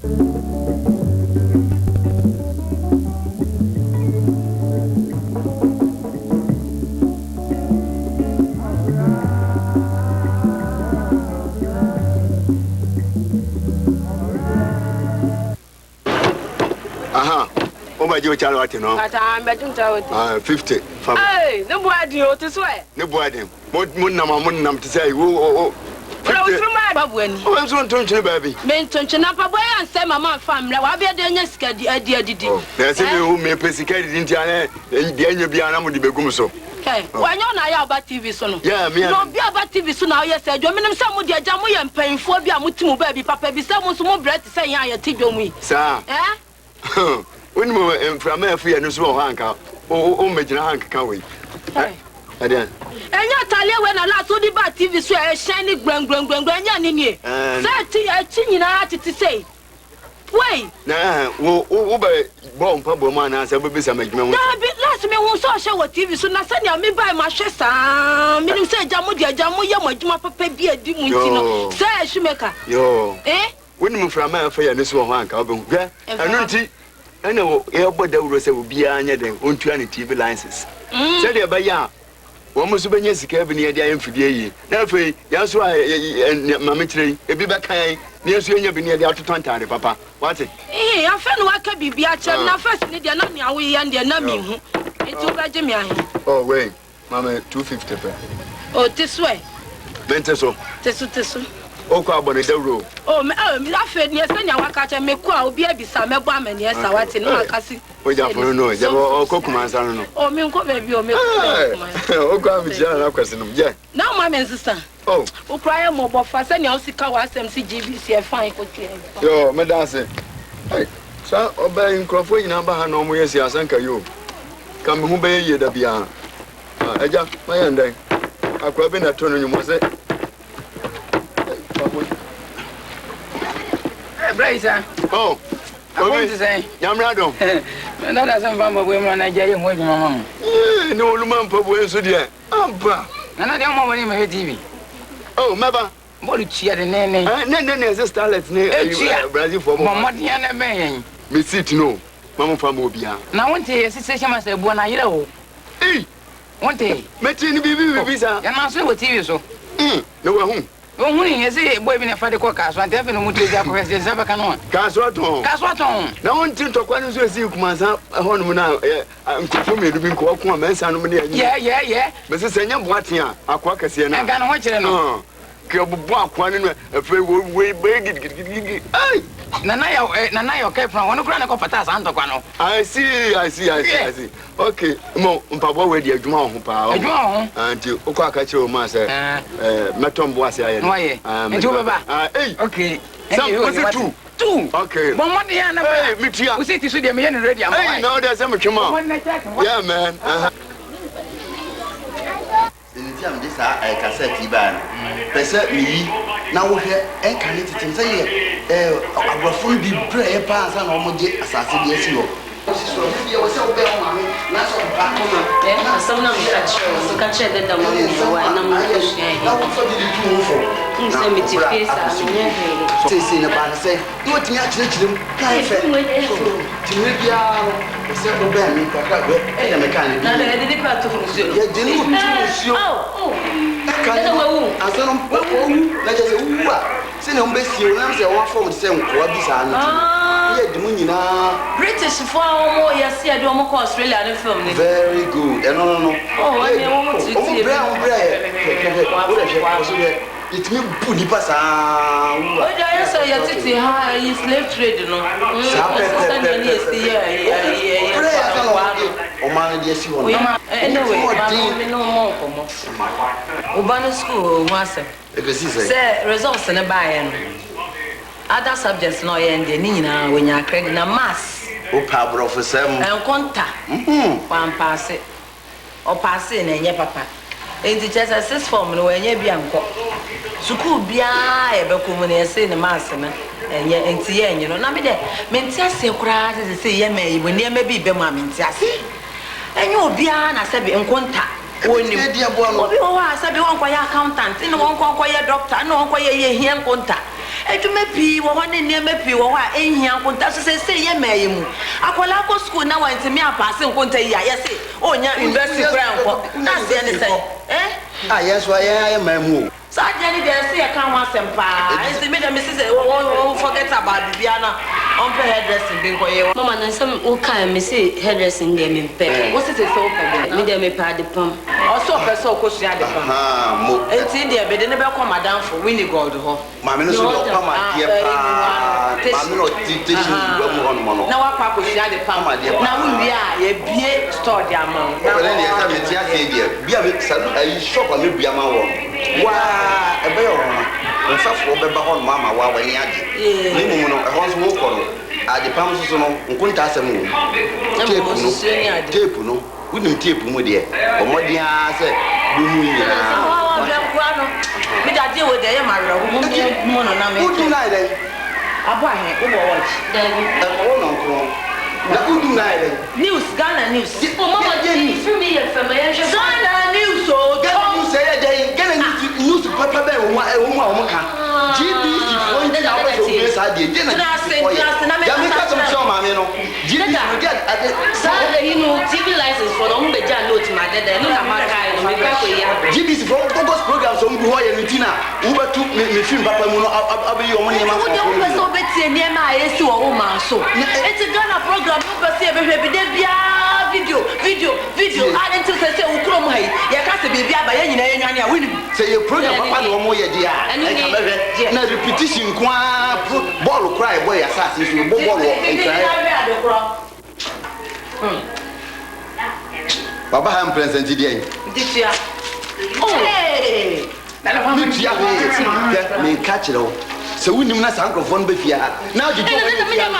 Aha, wo bɛ gye o kyale wate no. Kata mbɛ gye nkyale wate. Ah, 50. Fa. Ee, ne bo adin o te so ɛ. Ne bo adin. Mo mo nam a mo nam te sɛ wo o o. Wura wo soro ma mpaboa ni. Wo nso nto ntwene baabi. Me nto ntwene na mpaboa yi ansɛe ma mamfa mmrɛ wo abɛyɛ dɛ anya sika di adi adidi. Oh, na ɛsɛ me hu me pɛ sika didi nti anɛ deɛ anya biara na mo de bɛgu me so. Hwɛ, wanyɛ wo na ayɛ a woba TV so no. Yeah, me a. Na obi a ɔba TV so na ɔyɛ saa adwuma. Menim sɛ mo deɛ agya moyɛ mpanyinfoɔ bi a mote mo baabi papa bi sɛ mo nso mo brɛ te sɛ yɛn a yɛte dwom yi. Saa. Eh? Wonim mframa a afu yɛn no so wɔ hɔ a anka wommɛgyina ha nkeka wei. Ɛdeɛn? Ɛnyɛ ataleɛ wei na last wode baa TV so a ɛhyɛn ne grɛngrɛngrɛngrɛn ɛnyɛ ɛno nie? Sɛ akyi akyi nyinaa tete sei. Wei! Na wo wo wobɛ bɔ wo mpaboa mu anaasɛ wobɛbisa me adwuma ho nsɛm? Daabi, last me hu sɛ ɔhyɛ wɔ TV so na sɛnea me bae mahwɛ saa menim sɛ agya mo deɛ agya mo yɛ mo adwuma papa bi a ɛdi mu nti no Yoo. sɛ shoemaker Yoo. eh? Wonim mframa a ɛfa yɛn ani so wɔ hɔ a anka wobɛhu. Hwɛ, ɛno Mframa. nti ɛna wɔ yɛbɔ dawuro sɛ obiara nyɛ dɛn ɔntua ne TV license sɛdeɛ ɛbɛyɛ a Wɔn nso bɛnya sika bi na yɛde ayɛ mfidie yie, na afei yɛn nso a yɛ ma mekyerɛ yi, ebi bɛka yɛn, na yɛn nso yɛnya bi na yɛde atotɔ ntaade papa. Woate? Ehe, afei na woaka biribi akyerɛ me, na first no deɛ na nea woyɛ no deɛ na menhu, nti wobɛgye me ahe? Oh, wei, ma me 250 pɛ. Oh, te so ɛ? Mente so. Te so, te so. Wokɔ abɔ no dawuro o. Oh, me, oh, afei deɛ sɛnea woaka akyerɛ me, mekɔ a obi abisa a, mɛbɔ amanneɛ saa, woate, na maka se. Ogya funu no gya bɔ ɔkɔ kumansa no no. Oh me nkɔ baabi o me kɔ baabi kumansa. Okɔ a mekyia nana kwasi nom yɛ. Na ɔma me nsesa. Oh. Wo kora yɛ mɔbɔ fa sɛnea wosi ka w'asɛm si GBC ɛ fine kɔ tua yi. Yoo meda ase. Ei saa ɔbaa yi nkurɔfoɔ nyinaa ba ha na wɔn yɛ si asɛnka yi o. Ka me ho bɛyɛ yie da biara. Ah agya mayɛ ndɛn. Akora bi na ɛto no nwom ɔse. Bra yi sa. Oh. Akɔm te sɛn? Nyame adom. Me dada sɛ mfa mpaboa mmra na agya yɛ ho adwuma ma wo. Yee, ne oluma mpaboa nso deɛ, ampa. Nana deɛ ɔmmɔ mmɔden mmɛhwɛ TV. Oh, mɛba. Bɔɔl tua denneennen. Eh, ne ne ne ɛsɛ starlet ne Etua. Brazil foɔ bɔ. Bɔ mmɔden ara na bɛn yɛn. Me seat no, ma mo fa ma obiara. Na wonte yɛ sɛ station master abua no ayerɛ o. Ei! Wontee? Metee no biribi biribi saa. Yɛnam so wɔ TV so. Mm, na wahu. Ohunii, yɛse boy bi na ɛfa de kɔ Kasoa nti afei na ɔmo tu agya akɔhwɛ sɛ nsa bɛka no a. Kasoa tɔn. Kasoa tɔn. Na wonte ntɔkwa no nso esii Kumansa hɔnom no a ɛ, nkurɔfoɔ mmienu bi nkoa ko a mɛnsa nom ne anyi. Yɛ, yɛ, yɛ. Mese sɛ ɛnyɛ Boateng a, akoa kɛseɛ no a. Nka ne ho kyere no. Ɔn, kɛ ɔbobɔ akoa no no afei wɔ, wei bɛyɛ gidigidigidi, ei! Nana yɛ, ɛ, Nana yɛ ɔkɛɛ pran, ɔno koraa na ɛkɔpataa saa ntɔkwa no. I see, I see, I see, I see. Ok, mo mpaboa wei deɛ adwuma wɔ ho paa. Adwuma wɔ ho. Ah, nti wokɔ aka kyerɛ wɔn a sɛ ɛɛ mɛtɔ mbo ase ayɛ no. Wayɛ. Ah, Nti wobɛba? Ah, ei. Ok. Sam, wose tu. Tu. Ok. Bɔ mmɔden a na bra. Ei, metua. Wo seat so deɛ meyɛ no ready ama wo. Ei, na wode sɛ metwe ma wo. Bɔ mmɔden na kyɛ ase. Yeah, man. Uh-huh. Sɛ nti a mede saa ɛɛ kasɛt yi baeɛ no, pɛ sɛ meyi na wohwɛ ɛnkane tete no sɛdeɛ ɛɛ aborɔfo no bi brɛeɛ paa ansa na wɔgye asase de asi hɔ. Wosi so a, da biara ɛwɔ sɛ wobɛn wo maame anaasɛ wo papa Ɛ, asɛm no a meka kyerɛɛ wo, meka kyerɛɛ dada ma ne me nsɛm wɔ a a na ayɛ monkɔsua na ɛ. wofa bi de tu wo ho fo Wohu na sɛ wo mete bra fie saa, akɔsi menyɛ yie. hwee. Seesei no ɛbaa no sɛ na watumi akyerɛkyerɛ mu na ayɛ fɛ. So nti mmerɛ biara no ɛsɛ sɛ wobɛn me kakra hwɛ sɛdeɛ mekae no Na bi. yɛde nipa to nsuo no. Yɛde no to nsuo ɛka Kyerɛ sɛ no wawu. ansa no wawu na kyerɛ sɛ wowu a sɛnea wɔbɛsie wo na sɛ wɔafa wɔn te sɛ nkoa bi saa no nti no na yɛde mo nyinaa. British foɔ a wɔn yɛse yɛde wɔn kɔ Australia no film no ni. Very good ɛno no no. Oh ɛneɛ wɔn treat Wɔn yɛ brɛ a bi. wɔn brɛ yɛ hwɛ hwɛ hwɛ wo dɛ hwɛ kɔ so hwɛ. Yɛtumi bu nnipa saa ara wura. Wei deɛ ayɛ sɛ yɛtete ha ayi slave trade no. Saa Sɛdeɛ ne yɛsi yɛ ayi ayi ayi Ɔbrɛ yɛ ansa na nkoa wɔde no. ɔman no de asi hɔ no. Anyway, ma no me ne wo mmɔ nkɔmmɔ. Wo ba no sukuu hɔ ho asɛm. Ɛkɔsi sɛn? Sɛ results no baeɛ no, other subjects no a ɔyɛɛ no deɛ ne nyinaa ɔnyaa credit na maths. Wopɛ aborɔfosɛm. Nkonta, wampaase. Ɔpaasee na ɛnyɛ papa. Enti kyerɛ sɛ sixth form no wannya bi ankɔ. Sukuu biara a yɛbɛkɔ mu no yɛsee no maths no ɛnyɛ enti yɛnnye no. Na me deɛ mente aseɛ koraa sɛ seesei yɛ man yi mu nneɛma bi reba mu a mente aseɛ. Ɛnyɛ obiara na sɛbe nkonta wɔnnim. Obi wɔ hɔ a sɛbe ɔnkɔyɛ accountant na ɔnkɔ nkɔyɛ doctor na ɔnkɔyɛ yɛhia nkonta. Adwuma pii wɔ hɔ ne nneɛma pii wɔ hɔ a ɛnhia nkonta. So seesei yɛ mmaa yi mu, akwadaa kɔ sukuu na wantumi ampaase nkonta yi a, yɛse ɔnnya university koraa nkɔ. Na aseɛ ne sɛn? Eh? Ah, yɛn nso yɛn ayɛ mmaa mu o. Saa adeɛ no deɛ ɛsɛ yɛka ho asɛm paa nti me deɛ mese sɛ wɔn forget about biribiara na ɔmpɛ hairdressing bi nkɔyɛ. Mama na nsɛm wo kae me se hairdressing deɛ me mpɛ. Wo se sese wo pɛ deɛn? Me deɛ me pɛ adepam. Ɔse ɔpɛ sɛ ɔkɔ sua adepam. Nti deɛ mede no bɛkɔ madamfo Winnie Gold hɔ. Maame no nso deɛ ɔpam adeɛ paa. Maame no ɔte station wura mu hɔnom no. Na wakɔ akɔsua adepam. Na wo wie a yɛabue store de ama wo. Ɔbɛnɛ deɛ sɛ mete aseɛ deɛ bia me saloon ayi shop a mɛbue ama wɔ no waa ɛbɛyɛ ɔnwanwa. Wo mfɛfoɔ bɛba hɔnom ama wo a w'ani agye. Na mmom no ɛhɔ nso wokɔ no adepam nso so no nkontaasɛm wɔ mu. Tape no tape no. Wonim tape mu deɛ, bɔ mmɔden ara sɛ wobɛhu ne nyinaa. Wodum no ayɛ dɛn? Ɛkɔ wo nɔnkron. Na wodum no ayɛ dɛn? News, Ghana news. Oh mama ti film yi yɛ fɛ ma yɛn hwɛ. Ghana news o. Ghana news ɛyɛ dɛn? Ghana news news papa bɛn wɔ mu a ɛwɔ mu a wɔn ka? GBC foɔ nti na wopɛ sɛ wobue saa deɛ. Deɛ na GBC foɔ yɛ? Deɛ meka sɛ mekyerɛ wo maame no. Deda, saa eyi no TV license foɔ no ɔmo bɛ gya note ma deda ɛno na ma kae no me kɔ akɔ yi aba. GBC foɔ bogus programs a ɔmo gu hɔ yɛ no nti na wo bɛ tu me film papa mu no abɛ yi ɔmo nneɛma Nti wo deɛ wo pɛ sɛ wo bɛ tie nneɛma a esi wɔ wo man so nti Ghana program no wo pɛ sɛ yɛ bɛ hwɛ bi da biara video video video a nti sɛsɛ wo kurom ha yi yɛ ka sɛ biribi aba yɛ nyinaa yɛ nwane a wo nim. Sɛ yɛ program papa na ɔmo yɛ deɛ a nka mɛ hwɛ na repetition nko ara pro bɔɔl koraa yɛbɔ yɛ asaase so yɛbɔ bɔɔl wɔ nkran. Waba ha mprɛnsa nti deɛn. Nti tua. Me tua hwee hwɛ meka kyerɛ wo sɛ wonim na saa nkurɔfoɔ no bɛfie ha na adwodwo wɔn ne fie ha no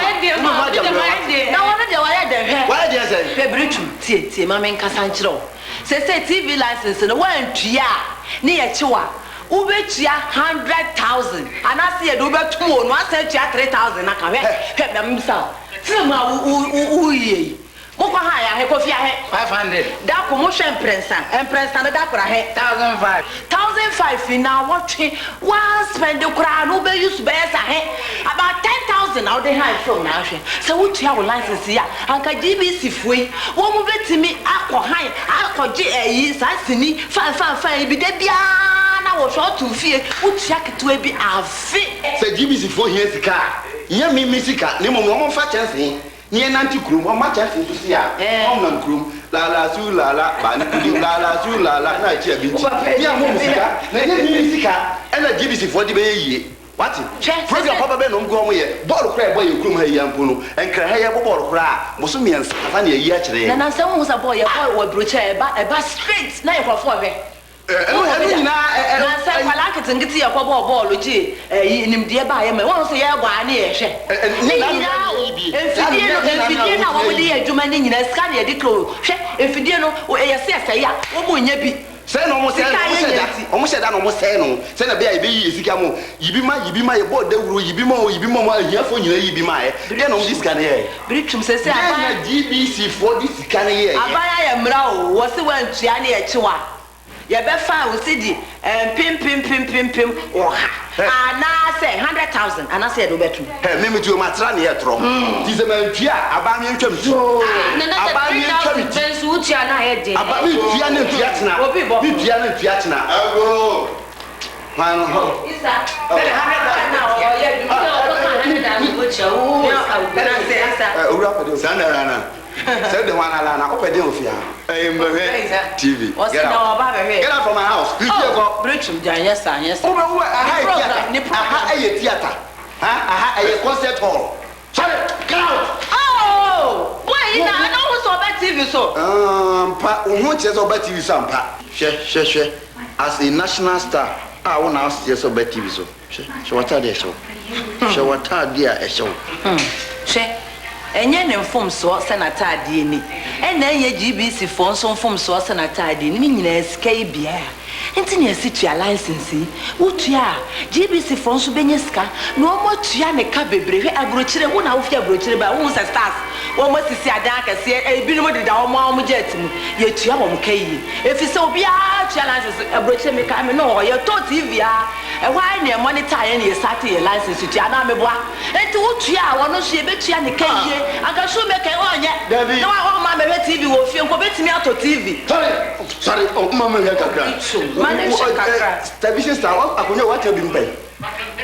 ma wobɛhu agya brɛ wate. Na wɔn deɛ wɔayɛ dɛn hwɛ. Wɔayɛ deɛn sɛn. Hwɛ Biritu tie tie ma menkasa nkyerɛ wo. Seesei TV license no woantua a ne yɛkye wo a, wobɛtua 100,000 anaase yɛde wo bɛtom o na woasan atua 3,000 aka. Hwɛ, hwɛ, ma memmisa wo, film a woyie yi, mokɔ han ahe, Kofi ahe? 500. Da ko mohwɛ mprɛnsa, mprɛnsa no da koro ahe? 1,500. 1,500 nnawɔtwe, woanspɛnde koraa no wobɛ use bɛyɛ sɛ ahe? About 10,000 na wode han film no ahwɛ. Sɛ wotua wo license yi a, anka GBC foɔ yi, wɔn bɛtumi akɔ han akɔgye ayi saa sini fine fine fine yi bi da biara na wɔhwɛ ɔto fie, wotua ketewa bi afe. Sɛ GBC foɔ hia sika a, nyɛ me me sika na mmom wɔn mfa kyɛnsee na yɛnante kurom, wɔn mma kyɛnsee so sei a, wɔn nam kurom, lala su lala, baane kudi, lala su lala, na akyi abi nti, me a mo mo sika, na ɛnyɛ me me sika ɛna GBC foɔ de bɛyɛ yie. Wate? Hwɛ, Program sɛ. papa bɛn na wɔn gu wɔn yɛ? Bɔɔl koraa a yɛbɔ yɛn kurom ha yi ara mpo no, Nkran ha yɛbɔ bɔɔl koraa a, bosome mmiɛnsa ansa na yɛayi akyerɛ yɛn. Na nansa wohu sɛ bɔɔl yɛbɔ wɔ aburokyire a, ɛba ɛba straight na nkurɔfoɔ hwɛ. Ɛ, ɛno, Wohu ɛno bi da? nyinaa ɛ, ɛ, Nansa ɛ. nkwadaa nketenkete yɛkɔ bɔɔ bɔɔl gye ɛyi nimdeɛ baeɛ ma wohu sɛ yɛbɔ a ne yɛhwɛ. Ɛ, ɛ, Ne nyɛ n'ano nyinaa na o, yɛyi bi. mfidie no, N'ano, nyɛ n'ano mfidie a no a wɔtumi wɔde ayi yɛ bi. adwuma no nyinaa sika na yɛde kra o. Hwɛ, mfidie no, yɛse ɛsɛe a, wɔnnya bi. Sɛɛ na wɔsɛe no, wɔhyɛ da, wɔhyɛ da na wɔsɛe no, sɛnea ɛbɛyɛ a yɛbɛyi yɛn sika mo, yi bi ma, yi bi ma, yɛbɔɔ dawuro, yi bi ma o, yi bi ma mo, ahiafoɔ nyinaa yi bi maeɛ. Deɛn na wɔde sika no yɛeɛ? Deɛn na GBC foɔ de sika no yɛeɛ? Aban ayɛ mmra o, wɔse woantua ne yɛkye wo a, yɛbɛfine wo sidi mpempempempempem ɔha anaasɛ 100,000 anaasɛ yɛde wo bɛtom. Hɛ, me mete o, matra ne yɛ torɔ, nti sɛ mantua a, aban me ntwa me ti. Nana sɛ Aban me ntwa me 3000 ti. pɛ nso wotua na ayɛ den. Aba, me tua ne ntua kyena, Obi bɔ me tua ne ntua kyena. Agoo! Hwan no hɔ? Isa, na ɔyɛ adwuma. Sɛ ɔkɔka 100,000 wotua wo wo sika wo Isa. Ɛ, owura pɛ de o. Saa na ara na. Sɛ de hwan ara na wopɛ den ofie ha? Ɛyɛ mbɛhwɛ TV. Ɔse Get na out. ɔba abɛhwɛ. Get out from my house. Firi fie kɔ. Bretwum gya nyɛ saa nyɛ saa. Wobɛ wobɛ aha Ne yɛ program theatre. ne program. Aha ɛyɛ theatre. Ha aha ɛyɛ concert hall. Sɔre! Get out! Oh! Boy yi na na wohu sɛ ɔba TV so. Ampa, wo ho kyerɛ sɛ ɔba TV so ampa. Hwɛ hwɛ hwɛ as a national star a wo na aseɛ sɛ ɔba TV so. Hwɛ hwɛ w'atadeɛ a ɛhyɛ wo. Hwɛ w'atadeɛ a ɛhyɛ wo. Hwɛ, ɛnyɛ ne mfomsoɔ sɛ n'ataadeɛ ni, ɛna ɛnyɛ GBC foɔ nso mfomsoɔ sɛ n'ataadeɛ ni, ne nyinaa sika yi biara. Nti na yɛse tua license yi. Wotua a, GBC foɔ nso bɛnya sika na wɔn atua ne ka bebree. Hwɛ aburokyire, wo na wofi aburokyire ba a, wohu sɛ stars, wɔn asisi adan akɛseɛ, ebinom deda wɔn ara wɔn jet mu. Yɛtua wɔn ka yie. Ɛfiri sɛ obiara tua license. Aburokyire, mekae me ne wɔ hɔ, yɛtɔɔ TV ara, ɛhɔ ara na yɛ monitor yɛn na yɛsate yɛn license tua anaa meboa? Enti wo tua a ɔno nso yɛbɛtua ne ka yie. Anka shoemaker yi ɔnyɛ Dabi. na wamma ammɛhwɛ TV wɔ fie nka ɔbɛtumi atɔ TV. Sɔre! Sɔre! Oh, mma menhwɛ kakra. Ma no nhwɛ kakra. Television star, wa akonnwa woatena bi mu pɛn?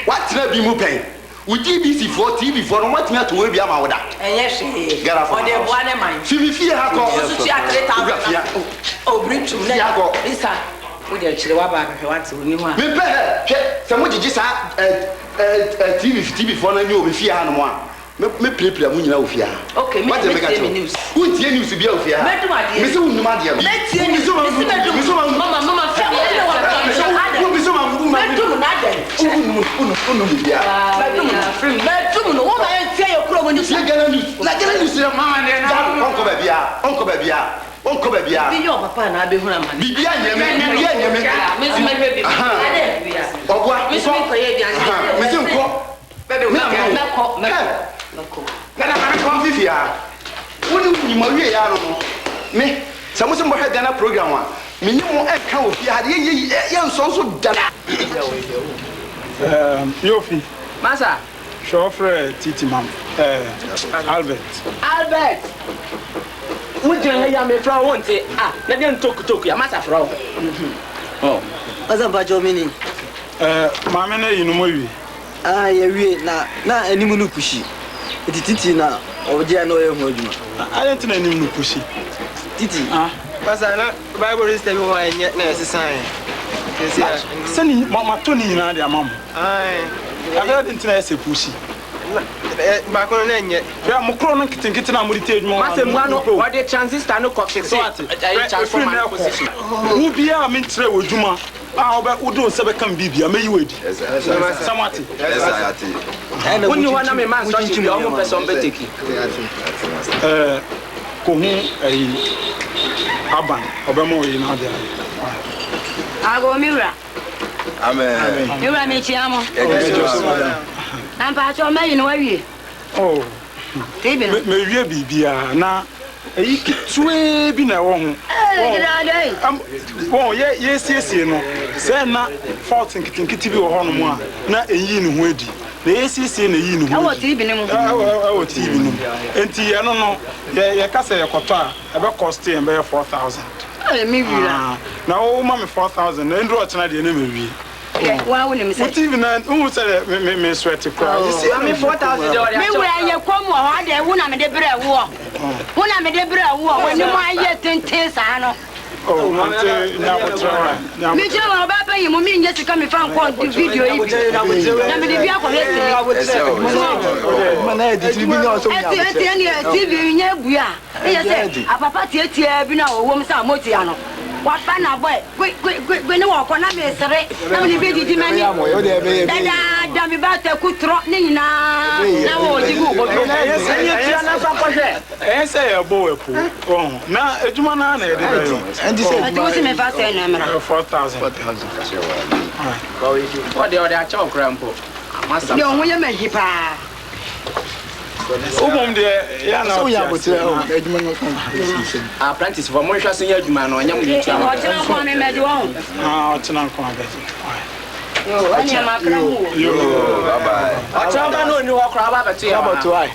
Woatena bi mu pɛn? Wo GBC foɔ, TV foɔ no, wɔatumi ato wei bi ama wo da? Ɛnyɛ hwee. Get out from my Ɔde house. boa ne man. Fi me fie ha kɔ. Wo nso tua 3000 Wura fie ha. Obiri twom na Fie ha kɔ. Lisa, wo deɛ kyerɛ w'aba abɛhwɛ wate, ɔnni hɔ a. Mempɛ hɛ! Hwɛ, sɛ mogyegye saa eh, Eh TV TV foɔ no ani wɔ me fie ha nom a me me pirapira mo nyina wɔ fie ha. Okay, me Wate deɛ meka mɛtie kyerɛ me wo. news. Wontie news bia wɔ fie ha. Mɛdum adeɛ. Mese wonnim adeɛ no. Mɛtie news. Mese Mese mɛdum. Mese ma Mama, mama, Hwɛ wo deɛ wɔ Mese adɛn. wo mese ma wo ma Mɛdum no adɛn. Wonum wonum wonum biribiara. Mɛdum no. Mɛdum no. Wo ma yɛntie yɛ kurom news. Tie Ghana news. Na Ghana news yɛ Mama deɛ na. Gya no ɔnkɔ baabiara ɔnkɔ baabiara ɔnkɔ baabiara. Bi yɛ ɔpapa na abɛhunu amane. Biribiara nyɛ me biribiara nyɛ me. Me nso mɛhwɛ bi. Ahaa ɔboa Me nso nkɔ menkɔyɛ aduane. Ahaa mese nkɔ. Bɛde wo Me na kaka. me Mɛkɔ mɛkɔ Hɛ! mɛkɔ. Nana ma me kɔ mfifi aa. Wo ne wo nim awie aa no no me sɛ mo se mo bɛhwɛ Ghana program a me ne mo nka wɔ fie ha de yɛ yɛ yɛ nsɔ nso da. Ɛɛm Yofi. Masa. Hwɛ ɔfrɛ Titi ma me. Ɛɛ Albert. Albert! Wo gyina ha yi a mefrɛ wo wonte ah na deɛ ntokutoku yi a masa frɛ wo. Oh. Masa mpakyɛw me ni. Ɛɛ maame no ayi no mo awie? Ah yɛawie na na anim no kusi nti titi na ɔgye a na ɔyɛ ho adwuma. Adɛn nti na anim no kusi? Titi. Ah. Masa na Bible register bi wɔ hɔ a ɛnyɛ na yɛsesaeɛ. Sɛsi a. Sɛ ne mato ne nyinaa de ama mo. Ae. Afei adɛn nti na ɛyɛ sɛ kusi? Baako no na ɛnyɛ. Hwɛ mo koro no nketenkete no a mode te adwuma wɔ Masa mua no no. ɔde transistor no kɔ fixe So ate? ɛyi Hwɛ transformer ɛfiri no nnɛ position. kɔ wo biara a menkyerɛ wo adwuma a wobɛ wode wo nsa bɛka me biribia mɛyi wo adi. Sɛ moate? Wonni hɔ na mema instruction bi a ɔmo mpɛ sɛ ɔmo bɛ take. Ɛɛ kɔhu ɛyi Aban ɔbɛma wo yi na ade ayɛ. Ago me wura. Amen. Me wura mekyia mo. Yɛgye so madam. Na mpakyɛw mayi no wawie. Oh. TV no. Mewie biribiara na eyi ketewaa bi na ɛwɔ ho. Wɔn yɛ yɛsiesie no sɛ na fault nketenkete bi wɔ hɔnom a na eyi ne ho adi na yɛsiesie na eyi ne ho Ɛwɔ adi. TV no mu. Ɛwɔ TV no mu. Nti ɛno no yɛ yɛka sɛ yɛkɔtɔ a ɛbɛ cost yɛn bɛyɛ 4000. Ɛyɛ me wura. Ah, na wo ma me 4000 na nduru ɔkyena deɛ ne ma wie. Hwɛ, wo ara wonim Wo sɛ. TV na wohu sɛ me me me sweat koraa. Oh. Sisi Maame 4000 deɛ ɔde Me akyɛ wura wo. yɛ komm wɔ hɔ adɛn wo na mede brɛɛ woɔ. Wo na mede brɛɛ woɔ w'anim ayɛ tenten saa no. Oh, ante nyabotrɛ wa. Nyabotrɛ. Mekyerɛ wɔn ɔbaa panyin mu menyɛ sika mefa nkɔ video yi bi na mede bi akɔhwɛ sini. Ɛti ɛti ɛneɛ TV nyɛ bua a ne yɛ sɛ apapa tiatiaa bi no a ɔwɔ mu sɛ amotia no wafa na bɔe gwe gwe gwe gwe ne wɔkɔ na mesere na mede bi didi m'ani dadaada me ba taku torɔ ne nyinaa na wɔgye gu bɔtɔ mu. Ɛyɛ sɛ ɛyɛ sɛ yɛbɔ wɔ ɛpo ɔho na adwuma no ara na yɛde bɛyɛ o. Ɛnti wo se memfa sɛn na ɛmmra? 4000. Ɔde ɔde akyɛ wo koraa mpo. Masa. Deɛ ɔho yɛ m'ahi paa. Wo mmom deɛ yɛ a na wote aseɛ na. Apprentice foɔ monhwɛ so nyɛ adwuma no ɛnyɛ mo na ɛtua mo ka. Ɔkyena nko a me mɛgye wɔn. Ah ɔkyena nko a bɛgye. Yoo ɛneɛ makra mu o. Yoo bye bye. Ɔkyena ba na ɔnni hɔ koraa ɔba abɛto yɛn wɔ ha.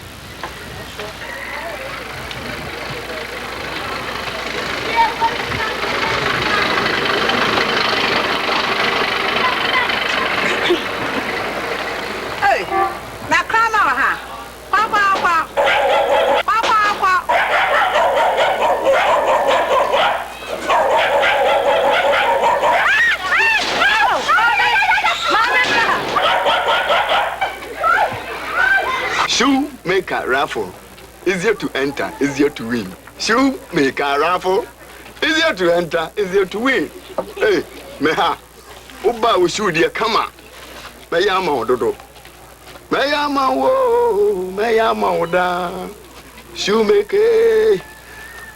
Ei, na kraman wɔ ha? Kwa-kwa-kwa! Kwa-kwa-kwa! Maame bra ha! Shoe maker raffle, easier to enter, easier to win. Shoe maker raffle, easier to enter, easier to win. Hey, me ha, wo ba wo shoe deɛ kama, mɛyɛ ama wo dodo. Mɛyɛ ama wo oo, mɛyɛ ama wo daa. Shoe maker,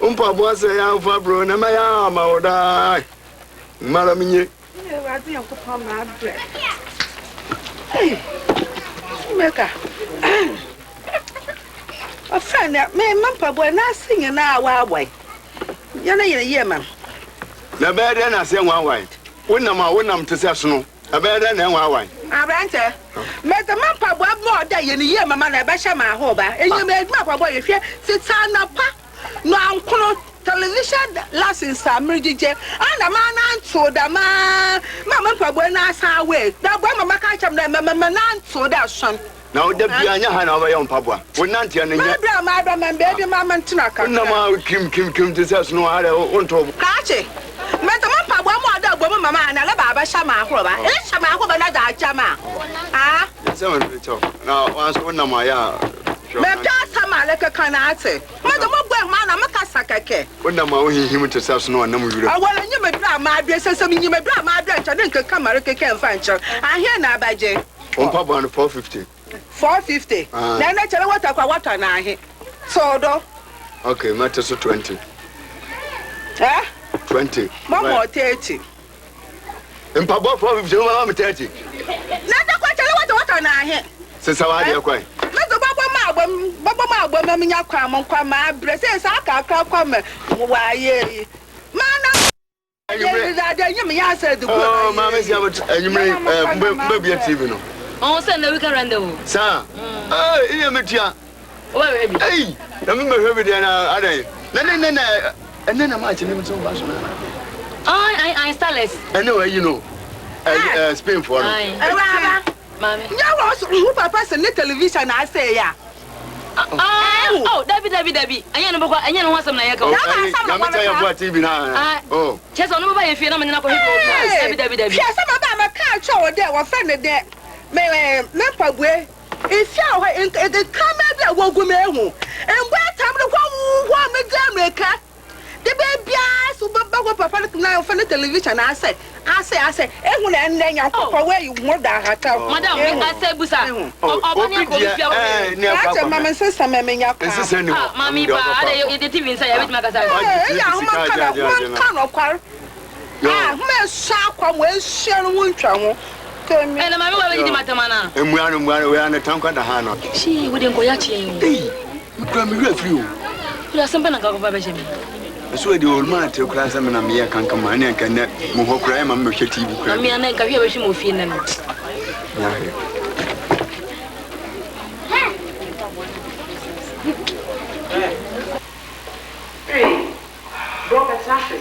wo mpaboa sɛ yɛamfa bro na mɛyɛ ama wo daa. Mara menye. Awurade Nyankopɔn mabrɛ. Ei, Meka. Ɔfrɛ no me me mpaboa n'ase nyinaa waawae. Yɛ no yɛ yie ma me. Na ɛbɛyɛ dɛn na ase nwaawae? Wonam a wonam te sɛ sono, ɛbɛyɛ dɛn na ɛnwaawae? Aberantsɛ, medze me mpaboa bɔɔ dɛ yɛ no yie ma me na ɛbɛhyɛ me ahoba. Enyim edwuma mpaboa yɛ hwɛ tsetse anapa nɔankono television lessons a meregyegye ana manantsew dɛm ara ma me mpaboa no asan awee. Na aboa ma mɛka akyerɛ me dɛ mɛnantsew dɛ sɔn. Na wo da biara nyɛ ha na wobɛyɛ wo mpaboa. Wo nanteɛ no nyɛ. Mabrɛ a mabrɛ ma baabi ma mentena kakra. Wonam a kim kim kim te sɛ ɛsono a dɛ wontɔ wo bo. Kraakye, medze mo mpaboa mu ɔdɔ abɔ mu ma me ana leba abɛhyɛ me ahoroba? Ehyɛ me ahoroba na dze akyɛ me a? Aa. Nsɛm a merekyɛ wo, na wo nso wonam a yɛ a hwɛ wo Mepɛ nanteɛ. asɛm a lekeka no atse. Medze mo bɔ ehuma na mekasa kɛkɛ. Wonam a wohinhim te sɛ ɛsono a ɔnam wiram. Ɔwar nyim ber a mabrɛ, sɛ sɛ minyim ber a mabrɛ nkyɛ ne nkeka ma rekeka mmfa nkyɛr. Ahen na abɛgye? Wo mpaboa no 450. 450 Ah. na ɛnɛ kyɛrɛ wɔtɔ kwa wɔtɔ no ahe too do. Okay, mɛte so 20. Eh? 20. Mɔmɔ 30. Mpaboa 450 wo mama me 30. Na ɛdɛ kwa kyɛrɛ wɔtɔ wɔtɔ no ahe. Sesa w'adeɛ kwan. Mɛdze bɔbɔ mu abɔ bɔbɔ mu abɔ ma menya kwan mo nkwa ma abrɛ sɛ saa kakra kwa ma wɔayɛ yi. Mana Oh, maame si abot enyimire eh mbe mbe bia TV no. Oh, sɛ na wika randa o. Saa. Eh, iya metua. Wo bɛ hwɛ bi. Ei, na me bɛhwɛ bi deɛ na adan. Na ne ne na ɛnɛ na match ne nso ba so na. Ai ai ai starless. Ɛne wa yi no. Eh eh Spain foɔ no. Awuraba. Maame. Nyɛ wɔ so wo papa sɛ ne television asɛe ya. Ah, oh, dabi dabi dabi. Ɛnyɛ no bɔkɔ, ɛnyɛ no ho asɛm na yɛka o. Nyame kyɛ yɛ boa TV na. Oh. Kyɛ sɛ ɔno bɛba yɛ fie na mene no akɔhwɛ bi wɔ fie. Dabi dabi dabi. Hwɛ sɛ maba a mɛka akyerɛ wo dɛ wɔfrɛ no dɛ me me mpaboa efi a hɔ nkraman bi a wogu me ehu mboa atam no hɔ hɔ medze amirika De baabiara so bɛba hɔ papa no na ɔfa ne television asɛ asɛ asɛ ehu na ɛnɛ nyankopɔn wei ho da ahataw. Madam me asɛ busa ɔba ne akɔ obi fia wɔ. Krakyɛ ma me nsesa ma me nya kwan. Nsesa ni hɔ. Ah maame paa ada yɛ de TV nsa yɛ betumi akasa. Ɛyɛ ahoma ka na ahoma nka nɔkwar. Ah ahoma esua akwa mo esua no ho ntwa ho. Temi. Ɛna maame wa bɛdidi matam ana. Mmua no mmua no wei ano tankwa da ha no. Hyii wo de nkɔyɛ akyeɛ yi o. Ei me kura me werɛ afiri o. Wode asɛm bɛ na nka akɔfa bɛhyɛ me. Ɛso ɛde oluma ate koraa sɛ me na meyɛ kankama ɛne anka nnɛ mo hɔ koraa ɛma me mɛhwɛ TV koraa. Na me ana nka hwɛ bɛhwɛ mo fie nnɛ no. Nyahwɛ. Ee, bro bɛtena ase.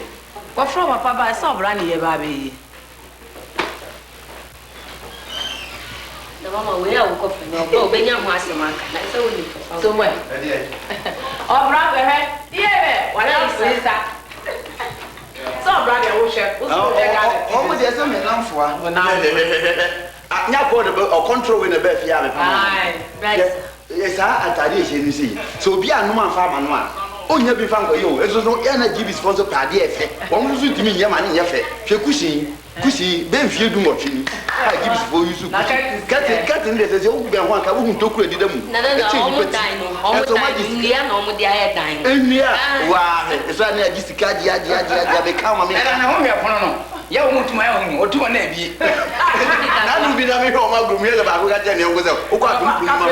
Wɔfrɛ wo papa bae sɛ ɔbra ne yɛba abɛyie. Na mama wei a wokɔ fɛ no ɔba obenya ho asɛm aka na sɛ wonim papa. So mɛ. Ɔbra bɛhwɛ yie bɛ wadamfo yi sa. Sɛ ɔbra deɛ wohwɛ wo so wohwɛ Ghana TV. Ɔmo deɛ sɛ me namfoa. Nya kɔɔ de ɔkɔntrol wei na ɛbɛɛ fie a mepam ɔmo. Hwɛ saa ataade a ɛhyɛ no sei sɛ obi annom amfa ama no a ɔnnya bi mfa nkɔyɛ o. Nso so yɛ a na GBs foɔ nso pɛ adeɛ a ɛfɛ. Wɔn nso so ntumi nyɛ ma no nyɛ fɛ. Hwɛ cushion yi. Cushion yi bɛyɛ mfeɛ du nwɔtwe ni a GBs foɔ use cushion. Curtain curtain deɛ sɛ sɛ wogu bɛn ho a nka wohu ntokuro a ɛdeda mu. Ɛkyɛ nnipa ti. Ɛnso wɔn agye sika. Nnua waa hwɛ ɛso a ne agye sika agye agye agye agye abɛka ama me. Ɛna ne ho hwɛ pono no. Yɛ wo tum ayɛ wo otum na ebie. Nanu bi na mehwɛ ɔmo agorɔ mu yɛ sɛ baako ka kyerɛ ne yɔnko sɛ wokɔ atom pono mu ma me.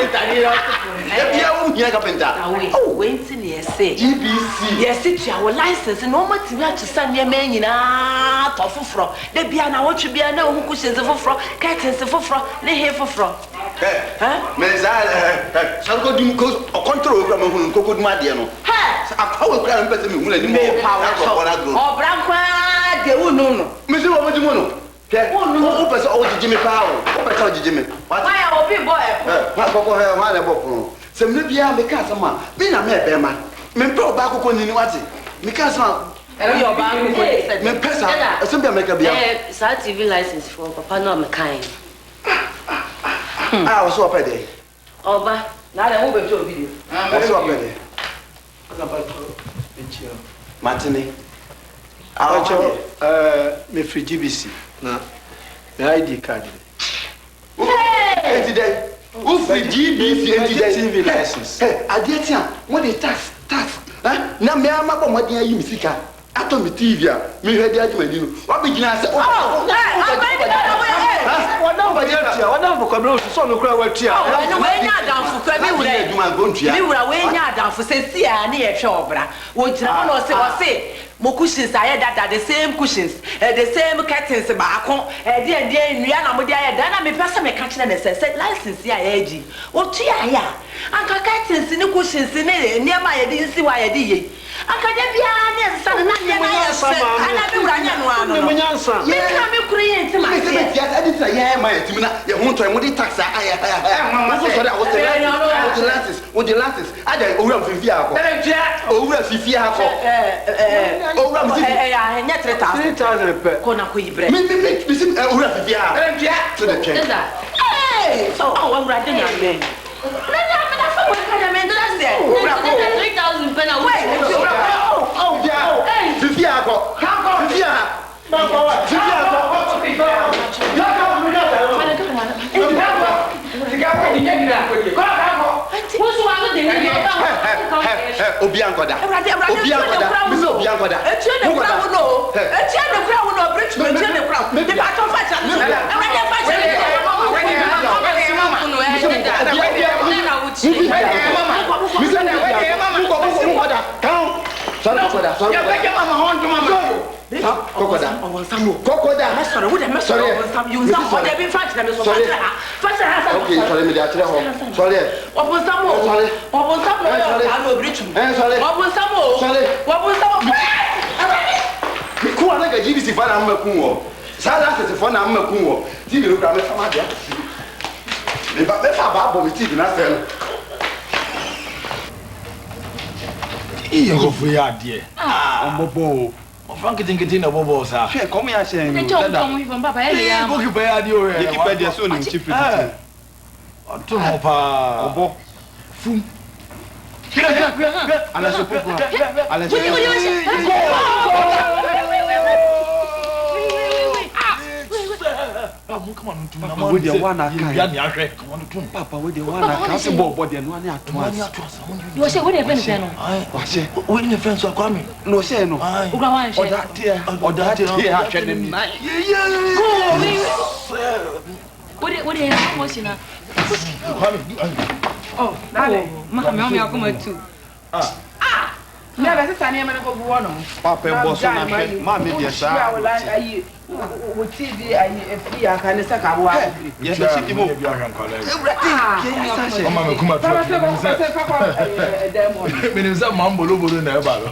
Da biara wo hia kapenta. Oh wei nti na yɛse GBC. Yɛse tua wo license na wɔn atumi akyesa nneɛma yi nyinaa atɔ foforɔ. Da biara naawɔtwe biara na wohu cushions foforɔ, curtains foforɔ ne he foforɔ. Hɛ me saa hɛ hɛ sɔre kɔ dum kɔ ɔkɔntoro wei kura ma hunu nkɔkɔ dum adeɛ no. Hɛ! Akwa wei kura na mepɛ sɛ mehu n'anim wɔ Mepa wo saa kyɛw nkurɔfoɔ no agorɔ. Ɔbra nko ara deɛ wonnu no. Mese wɔn gye mu no. Hwɛ, wo wopɛ sɛ wogyegye me paa o, wopɛ sɛ wogyegye me. Wate? Hwan a obi bɔ ɛpono? Hɛ, hwan, kɔkɔ, hɛ, hwan na ɛbɔ pono? Sɛ mmerɛ biara meka asɛm a, me na mɛyɛ bɛrima. Mempɛ ɔbaa kɔkɔnini, wate? Meka asɛm a, Woyɛ ɔbaa kɔkɔnini sɛ deɛ? Mempɛ saa, asɛm biara mɛka biara. Ɛɛ, saa TV license foɔ papa no a mekaeɛ no. Ah, ah, ɔse ɔpɛ deɛ? Ɔba. Na adɛn wo bɛtwa obi deɛ? Ɔse ɔpɛ deɛ? Matene. Mpakyɛw ɛɛ me firi GBC na me ID card ni. Enti dɛn? Wo firi GBC enti dɛn? TV license. Hɛ adeɛ kye a mo de tax tax eh na me ara mabɔ mmɔden ayi me sika. Atɔ me TV a mehwɛ de agye m'ani no, woabɛgyina ha sɛ W'adamfo Kwabena Osu sɛ ɔno koraa watua. Ɛno wei nyɛ adamfo kura me wura yi. Me wura wei nyɛ adamfo sɛsi a ne yɛhwɛ ɔbra. Wɔgyina hɔ na ɔse ɔse mo cushions ayɛ dada the same cushions the same curtains baako ɛdeɛn deɛn nnua na mode ayɛ dan na mepɛ sɛ meka kyerɛ no sɛ sɛ license yi a yɛregye yi ɔtuaeɛ a anka curtains ne cushions ne nneɛma a yɛde sisi hɔ a yɛde yɛ yi Anka da biara ne ɛsesa no na adeɛ no ayɛ fɛ anaa me wura nyɛ no ara no no me kra me kunu yi nte Mese m'aseɛ. mete ase adi nti na yɛn ma yɛtumi na yɛn ho ntɔ yɛn mode tax a ayɛ haya wo nso sɔre a wosɛ license wogye license wogye license adɛn owura mfiri fie ha kɔ owura firi fie ha kɔ owura mesi fi Ɛyɛ ahe nyɛ 3000 3000 pɛ kɔ na kɔ yi brɛ me me me mesi owura firi fie ha so de twɛn. Ee oh awurade nyame. Obia nkɔda obia nkɔda mese obia nkɔda Saa license foɔ na ama kun wɔ TV no kura mɛfa ma de akɔ fie. Meba mɛfa aba abɔ me TV no asɛe no. Eii nkurɔfoɔ yi adeɛ. Wɔn bɔ bɔɔl o. Mmɔfra nketenkete na ɛbɔ bɔɔl saa. Hwɛ kɔm yɛ ahyɛ yɛn o dada. Eii goalkeeper yɛ adeɛ o hwɛ. Yɛ keeper deɛ sɛ onim kyi firi tete. Ɔto ne ho paa. Ɔbɔ. Fum. Hwɛ hwɛ hwɛ hwɛ. Alɛso poku a. Alɛso Papa wo deɛ woana aka yɛ papa wo deɛ woana aka ase bɔɔl bɔ deɛ noa ne ato ase Wɔhyɛ wo deɛ fɛn sɛ no wahyɛ wo ne fɛn so akwame na ɔhyɛ no ɔda teɛ ɔda teɛ ahwɛ ne ni Wo deɛ yɛ motion na Kwame oh maame ɔmo akoma tu. Ah! Na bɛsesa nneɛma no kɔgu hɔ nom. Papa bɔ so na hwɛ maame deɛ saa na ɔte. Ayi wo TV ayi efi aka ne sɛ ka wo akɔbiri. Yɛ bɛ si di mo. Ɔma me kuma tu menim sɛ ma mbolobolo na ɛba no.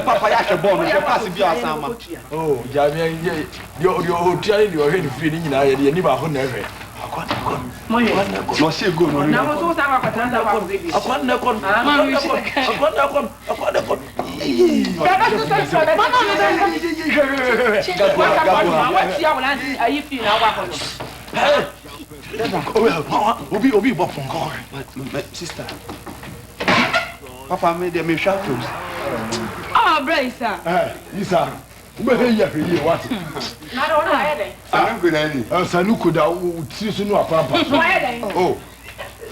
Papa yɛ ahwɛ bɔɔl no hwɛ paase bi a asan ma. Oh gya me deɛ deɛ ɔtua ne deɛ ɔhwɛ ne fie ne nyinaa yɛ deɛ ni baako na ɛhwɛ. Akwa na ɛkɔ no. Na ɔhyɛ goal no. Na wo nso wo san kɔ akɔtena sa kɔ akɔhwɛ bi. Akwa na ɛkɔ no. Akwa na ɛkɔ no. Akwa na ɛkɔ no. Obi obi bɔ pɔnkɔ. Sister. Papa me deɛ mehwɛ atom. Ah, bra Isa. Eh, Isa. Wobɛhwɛ yie ahwɛ yie wate. Na ɔno wayɛ dɛn? Sanu koda ni. Sanu koda wo tiri so ne wapampa so. Wayɛ dɛn? Oh.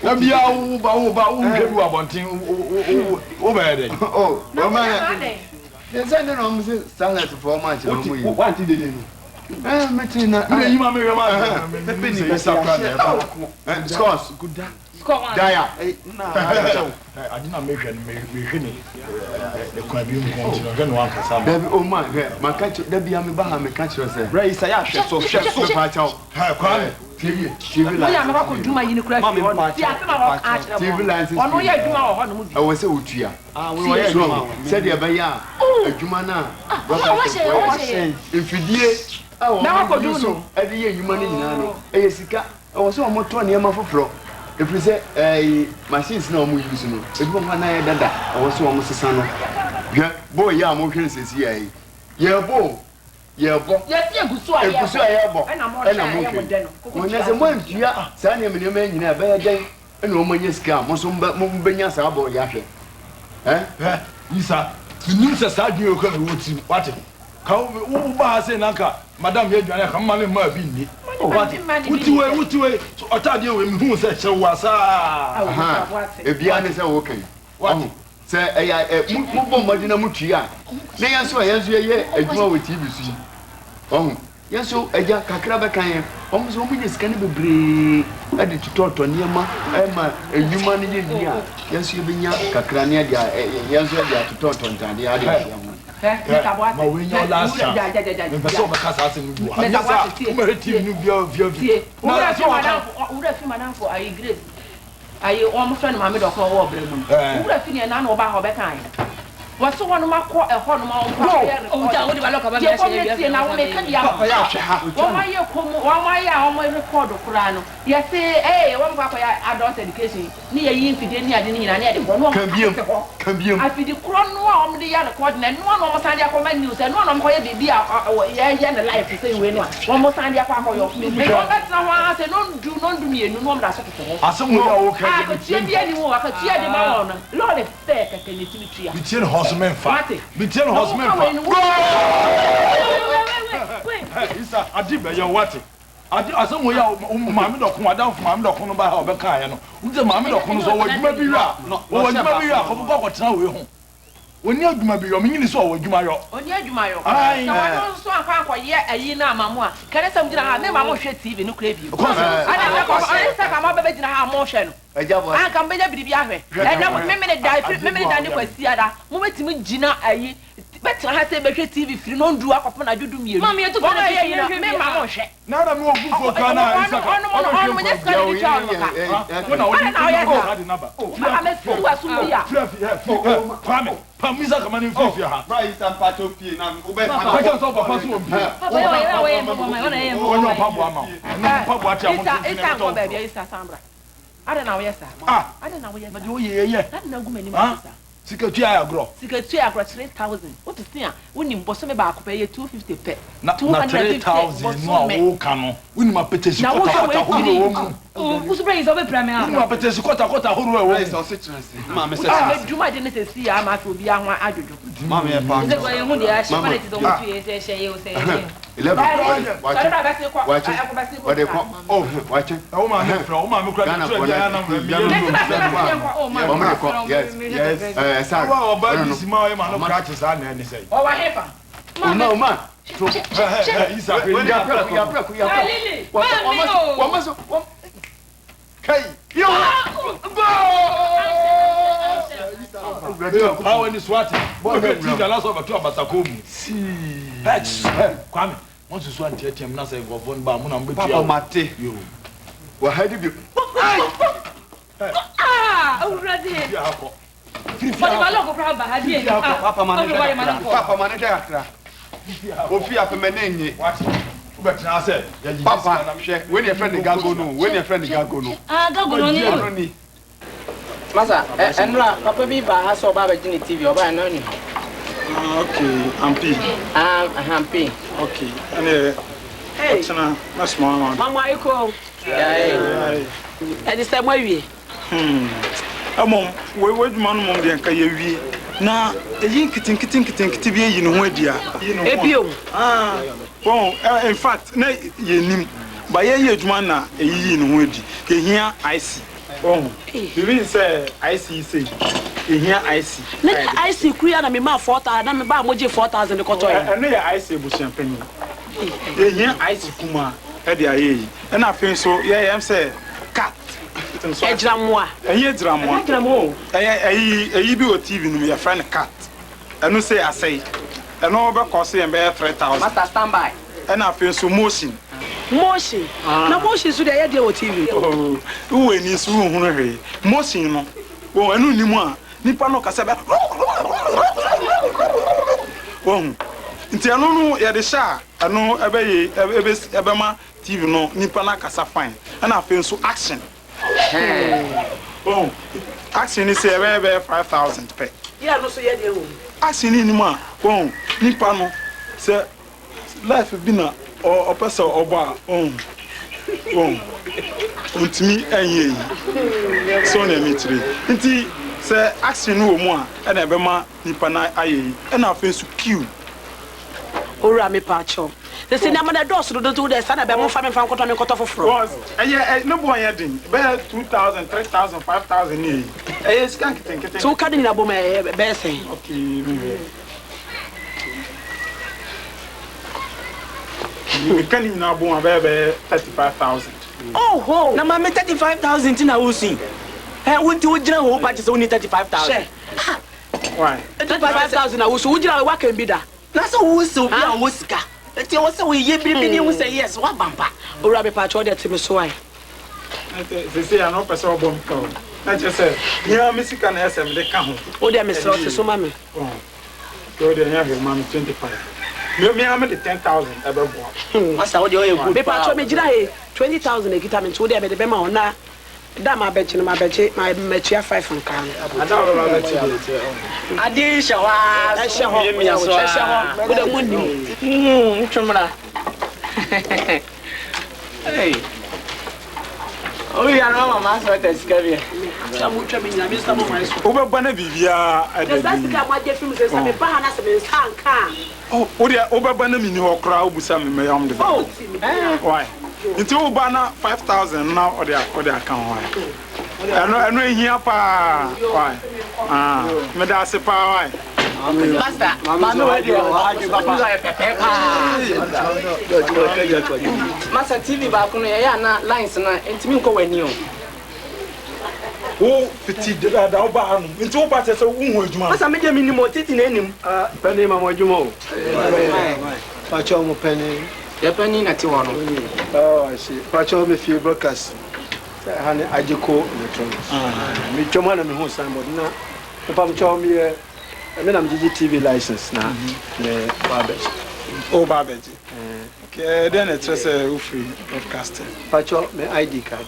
Na bia wo ba wo ba wo hwɛ bi wɔ abɔnten wo bɛyɛ dɛn? Oh, Na wɔma wayɛ dɛn? Ne nsa ne na ɔmo se starlet fo ɔmo akyerɛ ɔmo yi. Wante dede no. Eh, mete na. Wode yi ma mehwɛ ma Pepe ni sɛ Isa kora na ɛba. Scores. Guda. Daya. Ade na mehwɛ no mehwɛ ne ne kwan bi nko nti no hwɛ no ankasa ma. Dabi o ma hwɛ maka kyerɛ dabi a meba ha meka kyerɛ sɛ. Bra Isa yɛ ahwɛ so hwɛ so. Mepa kyɛw. Hɛ Kwame tie yie. TV Woyɛ license. amekɔ akɔ dwuma yi ne kura fie hɔ no. Ti asɛm a wɔka akyerɛ TV mo. license. Ɔno yɛ adwuma wɔ hɔ nom bi. Ɛwɔ sɛ wotua. Ah, we wɔyɛ adwuma wɔ. Sɛdeɛ ɛbɛyɛ a adwuma no a broadcasting foɔ yɛ. Mfidie a wɔn use de yɛ nnwuma no nyinaa no ɛyɛ sika. Ɛwɔ sɛ wɔn tɔ nneɛma foforɔ ɛfiri sɛ ɛɛ machines na wɔn use no ebi wɔ hɔ a na ayɛ dada ɛwɔ sɛ wɔn sesa no. Hwɛ bɔɔl yi a wɔhwɛ no sɛsi yɛ yi yɛrebɔ o yɛrebɔ Yɛsi egu so a egu so a yɛrebɔ ɛna mo hwɛ ɛna a mo ɛyɛ mo hwɛ dɛ no. wɔn na sɛ mo antua saa nneɛma nneɛma yi nyinaa ɛbɛyɛ dɛn ɛna wɔn anya sika a mo nso mo bɛnya saa bɔɔl yi ahwɛ ɛ. Hwɛ Isa menim sɛ saa adwene wei kura na ɛwɔ tirim wate. Ka wo wo ba ha sei na nka madam yɛ aduane a ka mma me mmaa bi nni. Wate? Wote wei wote wei so ɔtaadeɛ wei mehu sɛ hyɛ wo asaa. Ahaa ebia ne sɛ woka yi. Wate? Sɛ ɛyɛ a ɛ, mo, mobɔ mmɔden na motua a, na yɛn nso a yɛn nso yɛyɛ adwuma wɔ TV so yi, wahu, yɛn nso, agya, kakra bɛka yɛn. Wɔn nso wɔnya sika no bebree de totɔtɔ nneɛma ma nnwuma no yɛ yie a, yɛn nso yɛbɛnya kakra na yɛde a, ɛ, yɛn nso yɛde atotɔtɔ ntadeɛ ade ahyɛ ho. Hwɛ, ma wei nyɛ wo last chance. Mempɛ sɛ wobɛka saa asɛm no bio. Anyɛ saa a, wobɛhwɛ TV no biara fie afie. Na sɛ wɔka. Wura fi madamfo ayi Grace Ayi wɔn frɛ no maame dɔko a ɔwɔ ɔbrɛ mu no. Wo wura fi nea n'ano ɔbaa ha ɔbɛkae. Wɔse wɔnom akɔ ɛhɔ nom a wɔn kɔ akɔyɛ record. Tie kɔm na tie na wo meka bi ama wo. Wɔn ayɛ kɔm wɔn ayɛ a wɔn record koraa no yɛse ee wɔn kɔ akɔyɛ adult education ne yɛyi mfidie ne ade no nyinaa ne yɛde kɔ ne wɔn atete hɔ. Afidi korɔ no a wɔn de yɛ record no ɛnoa na wɔn san de akɔma news ɛnoa na wɔn kɔyɛ biribi a yɛyɛ no live te sɛ wei no a wɔn san de akɔ akɔyɔ. Nti wɔn bɛtena hɔ ara sɛ nondu nondu mmienu na wɔn da so tete hɔ. Asɛm wei a woka yi deɛ metie Akatua biara nni ho o, akatua a yɛde ma wɔn no, lɔre fare kɛkɛ na ɛtumi tua. Metie ne hɔ so memfa. Woate? Metie ne Na hɔ so woka memfa. wei no, wo. Hey, Isa, ade bɛyɛ wo, woate? Ade, asɛm wei a wo maame dɔko, w'adamfo maame dɔko no baa ha a ɔbɛkaeɛ no, wonim sɛ maame dɔko no sɛ ɔwɔ adwuma bi yɔ a, ɔwɔ adwuma bi yɔ a, kɔfo kɔ akɔtena wei ho. Ɔnni adwuma bi yɔ, menyini sɛ ɔwɔ adwuma yɔ. Ɔnni adwuma yɔ. Ae. Sɛ ɔno nso ankɔ ankɔyɛ ayi no amma mo a, kɛne sɛ mogyina ha a, memma monhwɛ TV no koraa bio. Ɛna sɛ kɔ, ɛne sɛ ka mobɛbɛgyina ha a mohwɛ no, anka mobɛnya biribi ahwɛ. Ɛnɛ Memeneda, ɛfiri Memeneda ne Kwasiada, mobɛtumi gyina ayi, bɛtena ha sɛ bɛhwɛ TV firi nɔndu akɔpem anadwo dummienu. Wɔn a ɛyɛ ayi no, memma monhwɛ. Na na mewɔ fufuo koraa na Isaka ɔbɛhwɛ mpo sika de tua wɔn ka. Adɛn na ɔyɛ saa? Wobɛma masi w'asom bi a. Firi afi ɛ firi ɛ Kwame pam Isaka ma no mfiri fie ha. Bra Isa mpakyɛw pie na wobɛ Ka kyerɛ sɛ ɔpapa so wɔ mpie. Wɔnyɛ ɔmpaboa ma wo. Ɛno mpaboa te a mo Isa nso Isa mfiri nkɔ na baabi a Isa san bra. Adɛn na woyɛ saa? Ah! Adɛn na woyɛ Na saa? deɛ woyɛ yɛ yɛ. Adɛn na wogu m'anim Ah! ase saa? Sika tua yɛ agorɔ. Sika tua yɛ agorɔ 3000 wote se a wonim bosome baako pɛ ɛyɛ 250 pɛ Na na 250 3000 no a bosome. woka no wonim apɛtɛsi Na kɔta wohwɛ kɔta wei ahoroɔ tiri. ɛwɔ mu. Wonim apɛtɛsi kɔta kɔta ahoroɔ ɛwɔ mu. Ah! Mɛdum ade no sɛsi a ama afei obiara ho adwodwo. Mama, 11 wakye wakye ɔde kɔ oh wakye Wo maame frɛ wo maame kura de tura biara na meyɛ wɔn de kɔ yes yes ɛɛ sar Wo a ɔbaa bi si ma ɔyɛ ma no krakye saa na ɛne sɛ. Ɔwɔ hefa? Oma oma to Isa hwɛ yaprɛ ko yaprɛ ko yaprɛ wɔn so wɔn so wɔn kai yo goal. Power ni so ate. Bɔhwɛ TV anaasɛ ɔbɛto abasakɔ mu. Hɛ Kwame, mo nsusu anteatea mu na sɛ nkurɔfoɔ no ba a mo na mobɛtua Papa o. mate. Yo. Wɔ ha di bi. Firi ha kɔ. Firi fie ha kɔ. Firi fie ha kɔ. Papa ma ne hwɛ kakra. Papa ma ne hwɛ kakra. Ofi afɛ mɛ ne nye. Wate. Wobɛtena ha sɛ yɛgyegye Papa sika na hwɛ wei na yɛfrɛ ne gago no wei na yɛfrɛ ne gago no. Ɔno ni. Masa, ɛ ɛnora papa bi baa ha sɛ ɔba abɛgye ne TV, ɔbaeɛ na ɔnni hɔ. Ah, okay, Ampi. Ah, aha, Ampi. Okay, ɛne ɔkyena mɛsoma ama no. Mama ayiko. Ɛde sɛ moawie. Hmm. Mmom, wei w'adwuma no mmom deɛ nka yɛwie. Na ɛyi nketenkete nketenkete bi ayi ne ho adi a. Ebio. Ah, wɔn, in fact, na yɛnim. Ba yɛyɛ adwuma na ɛyiyi ne ho adi. Yɛhia IC. Wahu? Biribi te sɛ IC yi sei, yɛhia IC. Ne IC koro yi ara na memaa 4000 na mebaa mogyee 4000 de kɔtɔeɛ no. Ɛno yɛ IC abusuapanyin. Yɛhia IC kumaa de ayɛ yi. Ɛna afei nso yɛyɛ sɛ cat nso. Agyinamoa. Ɛnyɛ agyinamoa. Ɛnyɛ agyinamoa o. Ɛyɛ ɛyi ɛyi bi wɔ TV no mu yɛfrɛ no cat. Ɛno sei asɛe. Ɛno bɛkɔ so yɛn bɛyɛ 3000. Master stand by. Ɛna afei nso motion. Motion? Na motion nso deɛ ɛyɛ deɛ wɔ TV? Oh, wowɔ ani nso wonhunu hwee. Motion no, wohu, ɛno nni mu a, nipa no kasa bɛ Wohu? Nti ɛno no yɛde hyɛ a, ɛno ɛbɛyɛ, ɛbɛ, ɛbɛma TV no nipa no akasa fine. Ɛna afei nso action. Wohu? Action no sɛ ɛbɛyɛ bɛyɛ 5000 pɛ. Yɛ ɛno nso yɛ deɛ wɔ mu. Action no nni mu a, wohu, nipa no sɛ. Life bi na ɔpɛ sɛ ɔbɔ a ɔnhu ɔnhu ɔntumi ɛnyɛ yi so na ɛmi kyerɛ nti sɛ action no wɔ mu a ɛna ɛbɛma nipa no ayɛ yi ɛna afei nso queue. Owura me pa kyɛw sese nneɛma no ɛdɔɔso dodo nti wo deɛ saa na ɛbɛyɛ momfa me mfa nkɔtɔ me nkɔtɔ foforɔ. Ɛyɛ ne boɔ nyɛ den bɛyɛ 2000 3000 5000 ne ɛyi. Ɛyɛ sika nketenkete. So woka de nyina bom a ɛbɛyɛ sɛn? Okay, mehwɛ. Meka ne nyinaa bom a bɛyɛ bɛyɛ 35,000. Oho! Na maame 35,000 nti na wosu yi? Ɛ wo nti wogyina hɔ wopa kyɛ sɛ wonni 35,000. Hwɛ! Ah! Why? 35,000 na wosu, wogyina hɔ woaka bi da. Na sɛ wo sɛ obi a ɔwɔ sika nti ɛwɔ sɛ woyɛ biribi ne hu sɛ yes woaba mpa. Owura mepaakyɛw wodeɛ te me so ae. Sesei a na wopɛ sɛ ɔbɔ me ka o. Na kyerɛ sɛ me ara me sika na ɛsɛ mede ka ho. Wodeɛ mesrɛ wo te so ma me. Nti wodeɛ nyɛ hwee ma me 25. Me me ara mede 10,000 ɛbɛboa. Masa wodeɛ woyɛ good paa Mepaakyɛw o. megyina he 20,000 na ɛkita me nti wodeɛ mede bɛma wo na Da a mabɛgye no, mabɛgye, matua five nkaa no. Ada a wobɛba abɛgye deɛ. Adeɛ yi hyɛ hɔ ara so. Ɛhyɛ hɔ, ɛhyɛ hɔ, wo deɛ monnim. Ntwe mmra. Hey. Owia no ama m'asɔre sika bi. Sɛ motwa me nyina, me nsa mo man so. Wobɛba na biribiara ada Na saa din. sika a moagye afiri me sɛ, sɛ meba ha na sɛ me nsa anka a. Oh, wo deɛ wobɛba na menni hɔ koraa wobisa me mɛyam de bɛma. Why? Nti woba na 5000 na ɔde ɔde aka ho why? Ɛno ɛno ehia paa why? Ah, meda ase paa why? Master, maame wei deɛ ɔyɛ pɛpɛɛ paa. Master, TV baako no yɛyɛ a na lines no ntumi nkɔ w'ani o. Wo fiti dada wo ba hanom nti wo ba kyerɛ sɛ wo hu adwuma no. Masa me deɛ me nim o titi na enim. Ah panin ma mo adwuma o. Pakyɛw mo panin. Yɛ panin na te hɔ no. Oh I see pakyɛw me fie broadcast sɛ ha ne Agyeco electronics. Me twam ha na me hu signboard na mpamkyɛw me yɛ me na me gyegye TV license na me ba abɛgye. O ba abɛgye. Okay ɛdɛn na ɛkyerɛ sɛ wo firi broadcasting. Pakyɛw me ID card.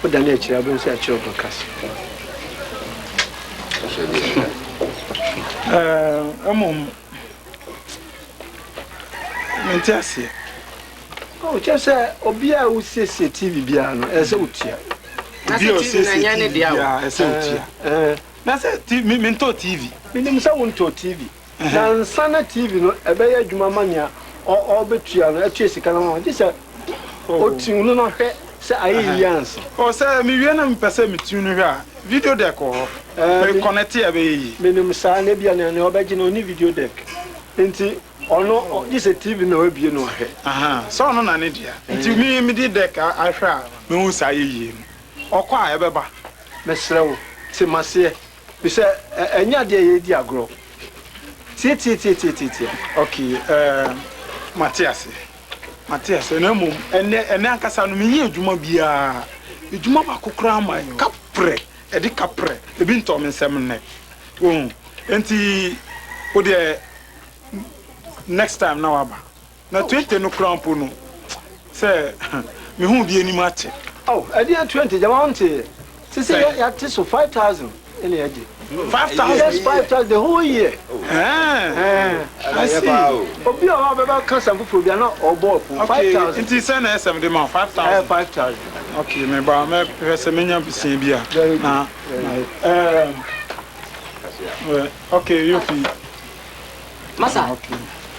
Wodane akyiri a, wobɛhu sɛ yɛatwerɛ broadcast. Mmom, mente aseɛ. Oh, kyerɛ sɛ obi a wosiesie TV biara no, ɛsɛ sɛ wotua. Obi a osiesie TV biara, ɛsɛ wotua. Na sɛ mentɔ TV. Menim sɛ wontɔ TV. Na ansa na TV no ɛbɛyɛ adwuma ma nea ɔrebetua no atua sika no ama no, gye sɛ otune no na hwɛ sɛ ayɛ yiye ansa. Oh, sɛ mewie na mepɛ sɛ metune no hwɛ a, video deck wɔ hɔ. Me connect a ɛbɛyɛ yie. Menim saa, na ebia nea ɔbɛgye no onni video deck, enti ɔno gye sɛ TV no na wabue no ahwɛ. Aha, sɛ ɔno na ne dea. Nti me mede deck ahwɛ a mehu sɛ ayɛ yie no, ɔkɔ a ɛbɛba. Mesrɛ wo, te m'aseɛ. Efisɛ ɛnyɛ adeɛ a yɛredi agorɔ. Tiatiatiatiatia. Ok, eh, mate ase. Mate ase. Na mmom, ɛnnɛ, ɛnnɛ ankasa no, menyɛ adwuma biara. Adwuma baako koraa ma kaprɛ, ɛde kaprɛ, ebi ntɔɔ me nsam nnɛ. Wohu? Enti, wo deɛ, next time na woaba. Na 20 no koraa mpo no, sɛ mehuu bi anim akyɛ. Oh, ɛdeɛn 20, gyama wonteeɛ? Sese yɛ yɛate so 5000 ɛna yɛgye. 5000? Yes, 5000 the whole year. Ɛɛ, I see. Obi a ɔba bɛba ka asɛm foforɔ bi a na ɔbɔ ɔpo. 5000. Okay, nti sɛn na ɛsɛ mede ma wo? 5000? Ɛɛ, 5000. Okay, meba, mɛhwɛ sɛ menya besia bi a. Very good. Na, ɛɛ, okay, Yofi. Masa,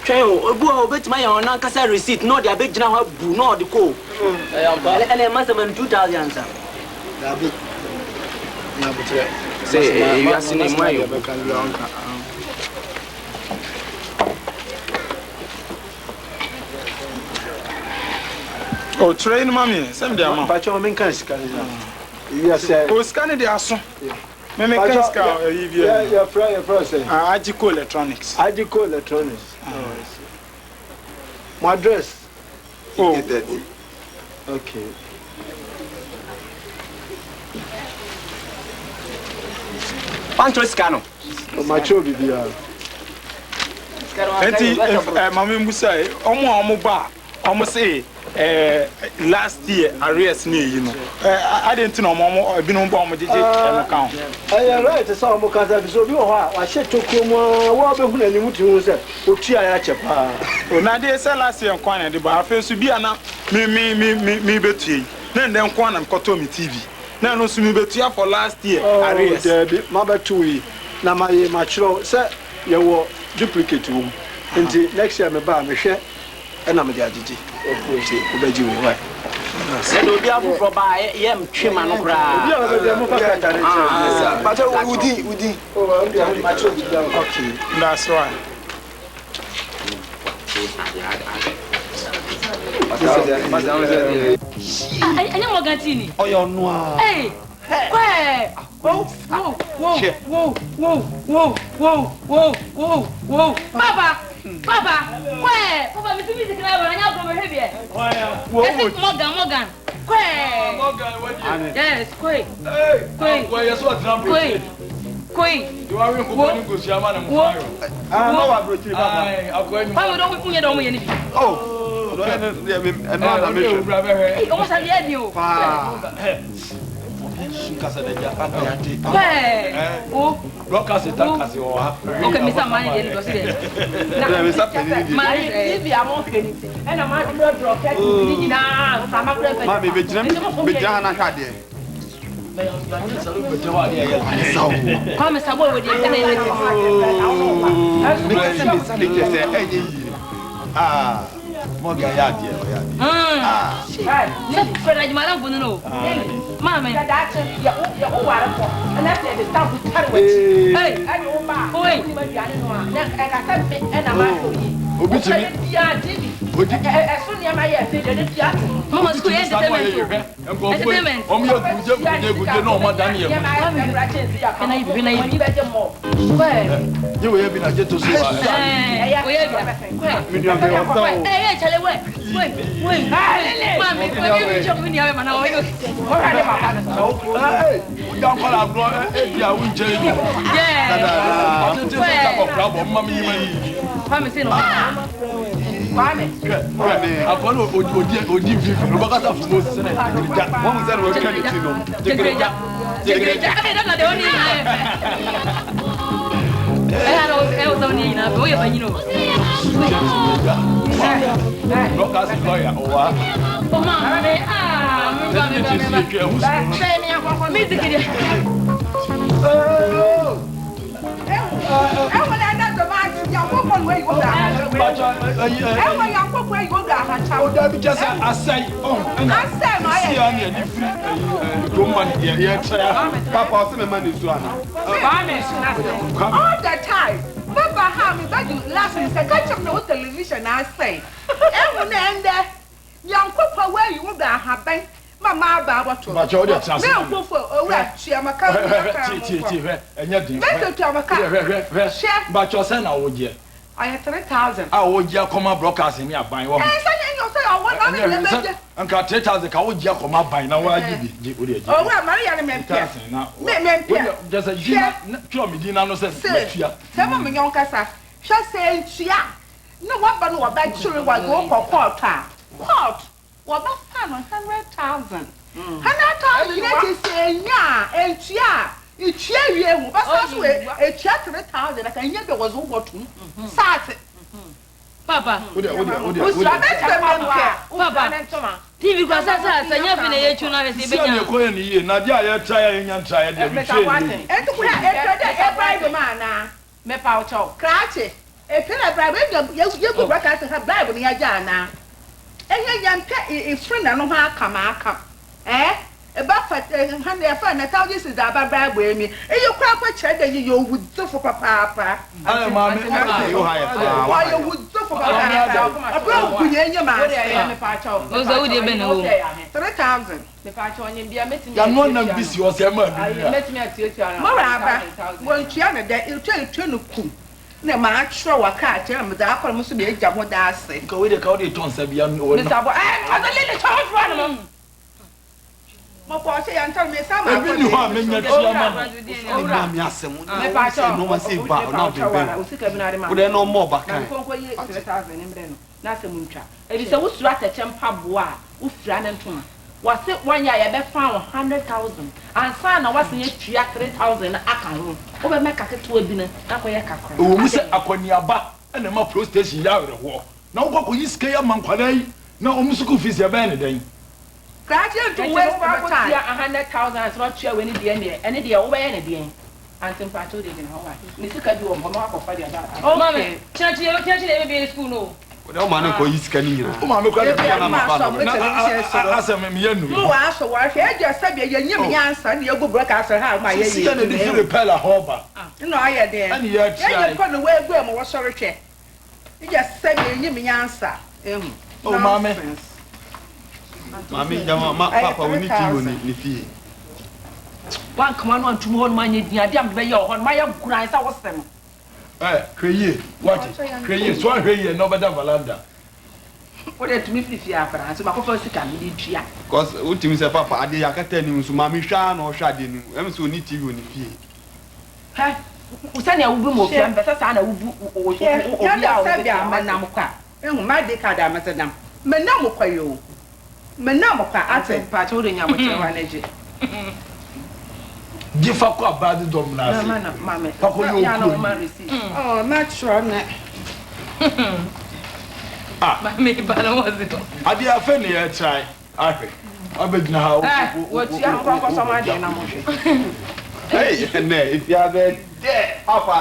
twɛn o, ebi wɔ hɔ obetumi ayɛ ɔno ankasa receipt na ɔde abegyina hɔ abu na ɔde kɔ o. Ɛyɛ ampa. Ɛnna masa ma no 2000 ansa. Dabi. Na abotrɛ. Sɛ ewiase no emu ayɛ hu. O twerɛ yi no ma me sɛ mede ama. Mpakyɛ ma menka sika no. Ewiase. O sika no de aso. Me me ka sika ayi bi a. Yɛfrɛ yɛfrɛ sɛ. Ah, Agiko Electronics. Agiko Electronics. Oh, I see. Mo address. Oh. Okay. Wantwerɛ sika no. Ɔmakyerɛ biribiara. Enti eh, maame mbusa eh, ɔmo a ɔmo ba a Ɔmo se eh last year arrears ne eyi no eh adɛn nti na ɔmo ɔmo ebinom ba ɔmo gyegye ɛno ka ho. Ɛyɛ right sɛ ɔmo kasa efisɛ obi wɔ hɔ a wahyɛ tokuro mu aa wo a wobɛhu n'anim wotumi hu sɛ otuaeɛ akyɛ paa. O na deɛ sɛ last year nkoa na ɛde ba afei nso bi a na me me me me me bɛtua yi na ndɛ nkoa na mekɔtɔɔ me TV na ɛno nso me bɛtua for last year Oh arrears. daabi mabɛto wo yi na maye makyerɛ wo sɛ yɛwɔ duplicate wɔ mu nti next year meba a mehwɛ ɛna mede agyegye nti wobɛgye wei wai. Sɛ de obi afoforɔ ba a yɛ mtwe ma no koraa. Obi a ɔbɛbɛ mo fa krataa no kyerɛ. Pakyɛ wo din wo din. Okay, that's why. Ɛnyɛ Morgan tea ni. Ɔyɛ ɔno a. Ee, kɔɛ. Wo wo wo wo wo wo wo wo wo wo. Papa, papa, kɔɛ. Papa, mi si music na ɛwɔ anya agorɔ mehwɛ biɛ. Ɛsi Morgan, Morgan. Kɔɛ. Morgan wadi. Yes, kɔɛ. Kɔɛ. Kɔɛ yɛ so ɔtena Kɔɛ. Kɔɛ. Wo wo. Ah, no wa aburokyiri papa. Papa, dɔn kun yɛ dɔn mo yɛ ni bi. Oh, ɛno ana mehwɛ. Ee, ɔmo sa yɛ ni o. Paa. Kɔɛ. Wo. Brɔkase tankase wɔ ha. Ok, misa maa ni deɛ ni dɔsi dɛ. Dɛ misa panyin ni deɛ. Maa ni TV a mo hwɛ ni ti ɛna maa drɔdrɔ kɛse ni nyinaa nframa kura fɛ. Maame bɛgyina bɛgyina ha na hwɛ adeɛ. Kwame Sabo wɔ deɛ ɛna yɛ ti. Mekasa mesa ne kyɛ sɛ ɛnyɛ yie. Ah, Morgan yɛ adeɛ ɔyɛ adeɛ. Sɛ fɛrɛ adwuma alamfo no no. Maame. Obi tumi. Odi. Mama school yɛ entertainment o. Entertainment. Wɔn yɛ gurugye gurugye gurugye na wɔn adan yɛ mu. Hwɛ na yi bi hwɛ na yi bi. Kɔɛ. Nye wo yɛ bi na gye to so wa. Ɛɛ oyɛ bi. Kɔɛ. Kɔɛ ɛyɛ kyale wɛ wɛ wɛ. Maame wɛ mi mi kyɛ mi ni awɛ ma na ɔyɛ. Ee, wúdà nkɔla agorɔ ebi a wúnkyɛn yi. Ɔtete sɛ kakɔkora bɔ mma mi yi ma yi. Kwame se no. Kwame. Hwɛ akɔla odi odi odi nfifin ɔbɛkasa fumo sɛnɛ jigirija. Wɔn mu sɛ na wɔatwa ne ti no. Jigirija. Jigirija. Ɛyɛ dɛ na de ɔni nyinaa yɛ fɛ. Ɛyɛ na ɔsɛ ɔsɛ ɔni nyinaa fɛ ɔyɛ panyin o. Brɔkasi lɔya ɔwa. Ɔma mi aa mi ba mi ba mi ba. Music deɛ. Ɛwɔ na ɛna dɔm ase yankopɔn wɔ yi wo da ɛwɔ yankopɔn yi wo da ahakyam. O dabi kyɛ sɛ asɛe ɔn ɛna Asɛe na ɔyɛ si a ne yɛde firi ɛyi ɛ kuroma ne yɛ yɛ kyerɛ ha. Papa ɔsɛ mɛma ne nsuo ana. Kwame. All the time bàbá ha mi bá di last week sɛ kakyɛ mi na wo television asɛe ɛhu na ɛndɛ yankopɔn wɔ yi wo da ahaban ma maa ba abɔto. Bàtchɛ o de tena ase. Mi nkofo owura tuamaka Hwɛ tie tie tie hwɛ ɛnyɛ den. Mɛtɔ tuamaka. Hwɛ hwɛ hwɛ Hwɛ. bàtchɛ sɛ na wogyeɛ Ɔyɛ 3000. a wogye akɔma broadcast ne aban wɔ ho. Ɛɛ sɛ yɛn yɛ ɔsɛ ɔwɔ na ɔne Ɛnyɛ yɛ hwee bɛgye. sɛ nka 3000 ka wogye akɔma aban na woagye bi gye o de gye. Owura Maria ne mɛmpɛ. 3000 na. Me mɛmpɛ. Wode gyɛ sɛ gye na twerɛ me din na no sɛ Se matua. sɛ mo menyɛ nkasa hwɛ sɛ ntua ne waba no wɔbɛkyere wɔde wo kɔ court a court wɔbɛfa no 100,000 100,000 ne ti sɛ enya a ntua a etua wie ho bɛsa so etua 3000 na ka enya bi wɔdze wo bɔtum saate. Papa. Wode wode wode Wosua bɛsɛ mɛmpɛ. Papa. TV kura sɛ sɛ sɛ nyɛ fi na yɛ twu na hwɛ sɛ Si a ne ebenya. ɛkɔ yɛ ne yie na adeɛ a yɛtra yɛ yɛnya ntra yɛ deɛ metwa yɛ yie. Enti kura etwa dɛ ɛbribe mu anaa. Mɛpa wo kyɛw. Krakye etwa dɛ bribe ebi yegu broadcast ha bribe no yɛgye anaa. Ɛnyɛ yɛmpɛ efiri na no ho akam akam. Ɛɛ eba fa ha na yɛfa na thousand six aba bribe emi. Eyi kura kɔ kyerɛ dɛ yɛyɛ owudzifo papaapa. Ayɛ maame Wɔyɛ owudzifo papaapa. Ɔbɛrɛ ogu yɛn enyim ase. Ɔsɛ wo deɛ bɛ na wo. 3000. Yanoa nam bi si hɔ sɛ ɛma bi nua. Mɔwura aba wɔntua no dɛ etua etua no kum na maa kyerɛ wɔ krataa na medze akɔ no mo nso meegya ho da ase. Nka wei deɛ ka wode tɔ nsa bi ano wɔ Mr. Bo, ɛɛ ɔsɛ Lily tɔ ho fura no mo. Mɔkɔ ɔhyɛ yɛn ntam mesa ma Ebi ni hɔ a menya tua ma no. Ɛnna mi asɛm. Mɛpa Sɛ kyɛw. nneɛma sɛ ba ɔna bɛbɛn. Osika bi na ade ma. Wode ɛna ɔmmɔ ɔba Na kan. nkonko yi 3000 ne mbrɛ no. Na asɛm ntwa. Ebi sɛ wosura atɛkyɛ mpaboa a wofira ne ntoma. Wɔse wɔnyɛ a yɛbɛfa wo 100,000 ansa na wasen atua 3000 no aka ho. Wobɛmɛka ketewa bi no na akɔyɛ kakra. Ɛwɔ mu sɛ akɔneaba ɛna ɛma pro station yɛ awerɛhoɔ na wokɔ akɔyi sika yi ama nkwadaa yi na wɔn sukuu fees yɛbɛyɛ ne dɛn? Krakye nto waste Ɛnti my time. wobɛkɔtua 100,000 ansa watua wei ne deɛ deɛ ɛne deɛ wobɛyɛ ne deɛn? Ante mpakyɛw deɛ gyina hɔ wa. Ne sika bi wɔ hɔ ma wakɔfa deɛ aba. Maame, kyerɛkyerɛ kyerɛkyerɛ yɛ bɛbie school no. Wode wo maame nkɔ yi sika no nyinaa. Wo maame kura de Ebi a mo asɔ mo television soro. Asɛ me meyɛ nu. Mo wɔ asɔ wɔ ahwɛ agya sɛbea yɛ nyim nyansa na yɛgu broadcast ha ma yɛ yɛ. Sika na ɛde fi repair hɔ ba. Nna ɔayɛ dɛn? Ɛne yɛ akyia. Yɛ nyimpa na woeguei ma wɔsɔre hwɛ. Egya sɛbea yenyim nyansa ehu. Oh maame. Nonsense. Maame gyama ma papa wo ne TV wɔ ne fie. Woanka w'ano antom hɔ nom anyɛ din adeɛ a mede bɛyɛ wɔ hɔ no mayɛ guran sɛ wo se no. Ɛ hwɛ yie wate hwɛ yie so anhwɛ yie na ɔbɛda valanda. Wo deɛ tumi firi fie abra nso makɔfa sika no mede tua. Cause wotumi sɛ papa adeɛ yɛakata anim nso maame hwɛ ara na ɔhwɛ adeɛ no mu ɛm sɛ ɔni TV wɔ ne fie. Hwɛ sɛnea wobu me ofie a mepɛ sɛ saa na wobu obi a Hwɛ ɔbɛfie sɛbea menam kwa ehu m'ID card a medze nam menam kwa yi o menam kwa ate. Mpakyɛ wode nya abokyerɛ hɔ a na gye. Gye fa kɔ abaadze dɔm no ase. Fa kɔ yɛ okuo yi. Oh, mɛtwerɛ ne. Ah. Adeɛ afei ne yɛtrae ahwɛ. Abɛgyina ha wo wo wo wo wo. Hey, ɛnɛ efi abɛ dɛ papa.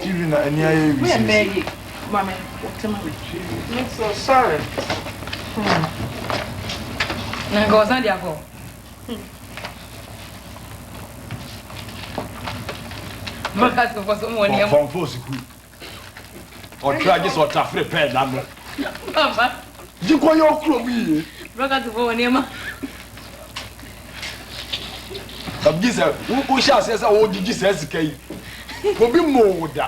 TV na ani ayɛ wisisi. Mame, wote ma me. Me so sorry. Na nka ɔsan de akɔ. Fɔnfɔ sukuu. Ɔtra gye sɛ ɔtafere pɛɛ n'ano. Gye kɔ yɛ ɔkuro mu yie. Gye sɛ wohyɛ aseɛ sɛ wogyegye saa sika yi. Obi mmɔɔ wo da.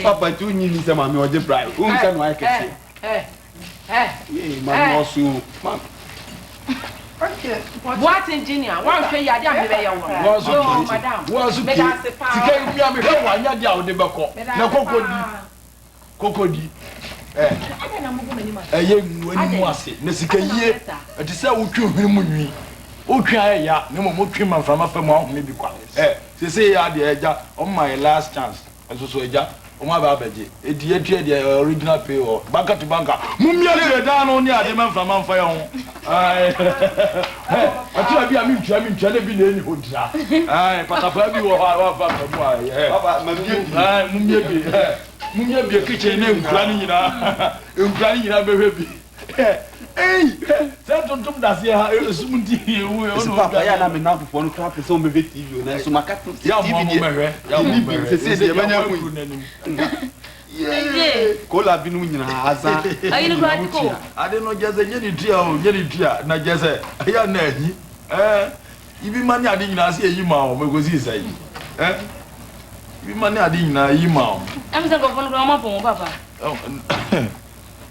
Papa nti wonyi ni sɛ maame ɔgye bribe. Wohu sɛ no ayɛ kɛseɛ. Yee maame ɔso. Boateng Junior, woanhwɛ yie adeɛ a mebɛyɛ wo no. Wɔn nso Yoo, pie. madam. Wɔn nso Meda pie. ase paa. Sika yi mia mehwɛ wɔn anya deɛ a wɔde bɛkɔ. Meda Na ase koko di. paa. Koko di. Ɛ Adɛn na mogu m'anim ase? ɛyɛ ngu anim Adɛn? ase. Na sika Adɛn na yie moyɛ saa? ɛte sɛ wotwe hwene mu nwi. Wotwe a ɛya na mmom wotwe ma mframa fa mu ahome bi kwa. Ɛ seesei yɛ adeɛ agya wɔn ma yɛ last chance. Nso so agya, wɔn aba abɛgye. Enti yɛtua deɛ ɛyɛ original pay wɔ banka to banka. Mommie dan no ne adeɛ ma mframa mfa yɛn ho. Ae, hɛ, ɛtra bi a mentua mentua na bi na ɛnni hɔ ntira. Ae, patapaa bi wɔ hɔ a wɔamfa mfa mu a ɛyɛ. Hɛ, ae, mommie bie, hɛ, mommie bie kitchen ne nkura no nyinaa, nkura no nyinaa bɛhwɛ bi. Ei! Sɛ tontom daseɛ ha esum nti ewu Ɛsɛ papa yɛ na me namfofoɔ no koraa pɛ sɛ wɔbɛhwɛ TV o nanso maka to sɛ TV deɛ yɛnni bi sɛsɛ deɛ manya hu yi kola binom nyinaa aza nyinaa ade no gyɛ sɛ nyɛ ne tua o nyɛ ne tua na gyɛ sɛ ɛyɛ na ahi ɛɛ ibi ma ne ade nyinaa sɛ ɛyi ma wɔn ɛkɔsi sɛ yi ɛɛ ibi ma ne ade nyinaa yi ma wɔn. Ɛmu sɛ nkurɔfoɔ no koraa wɔn apɔn wɔn papa.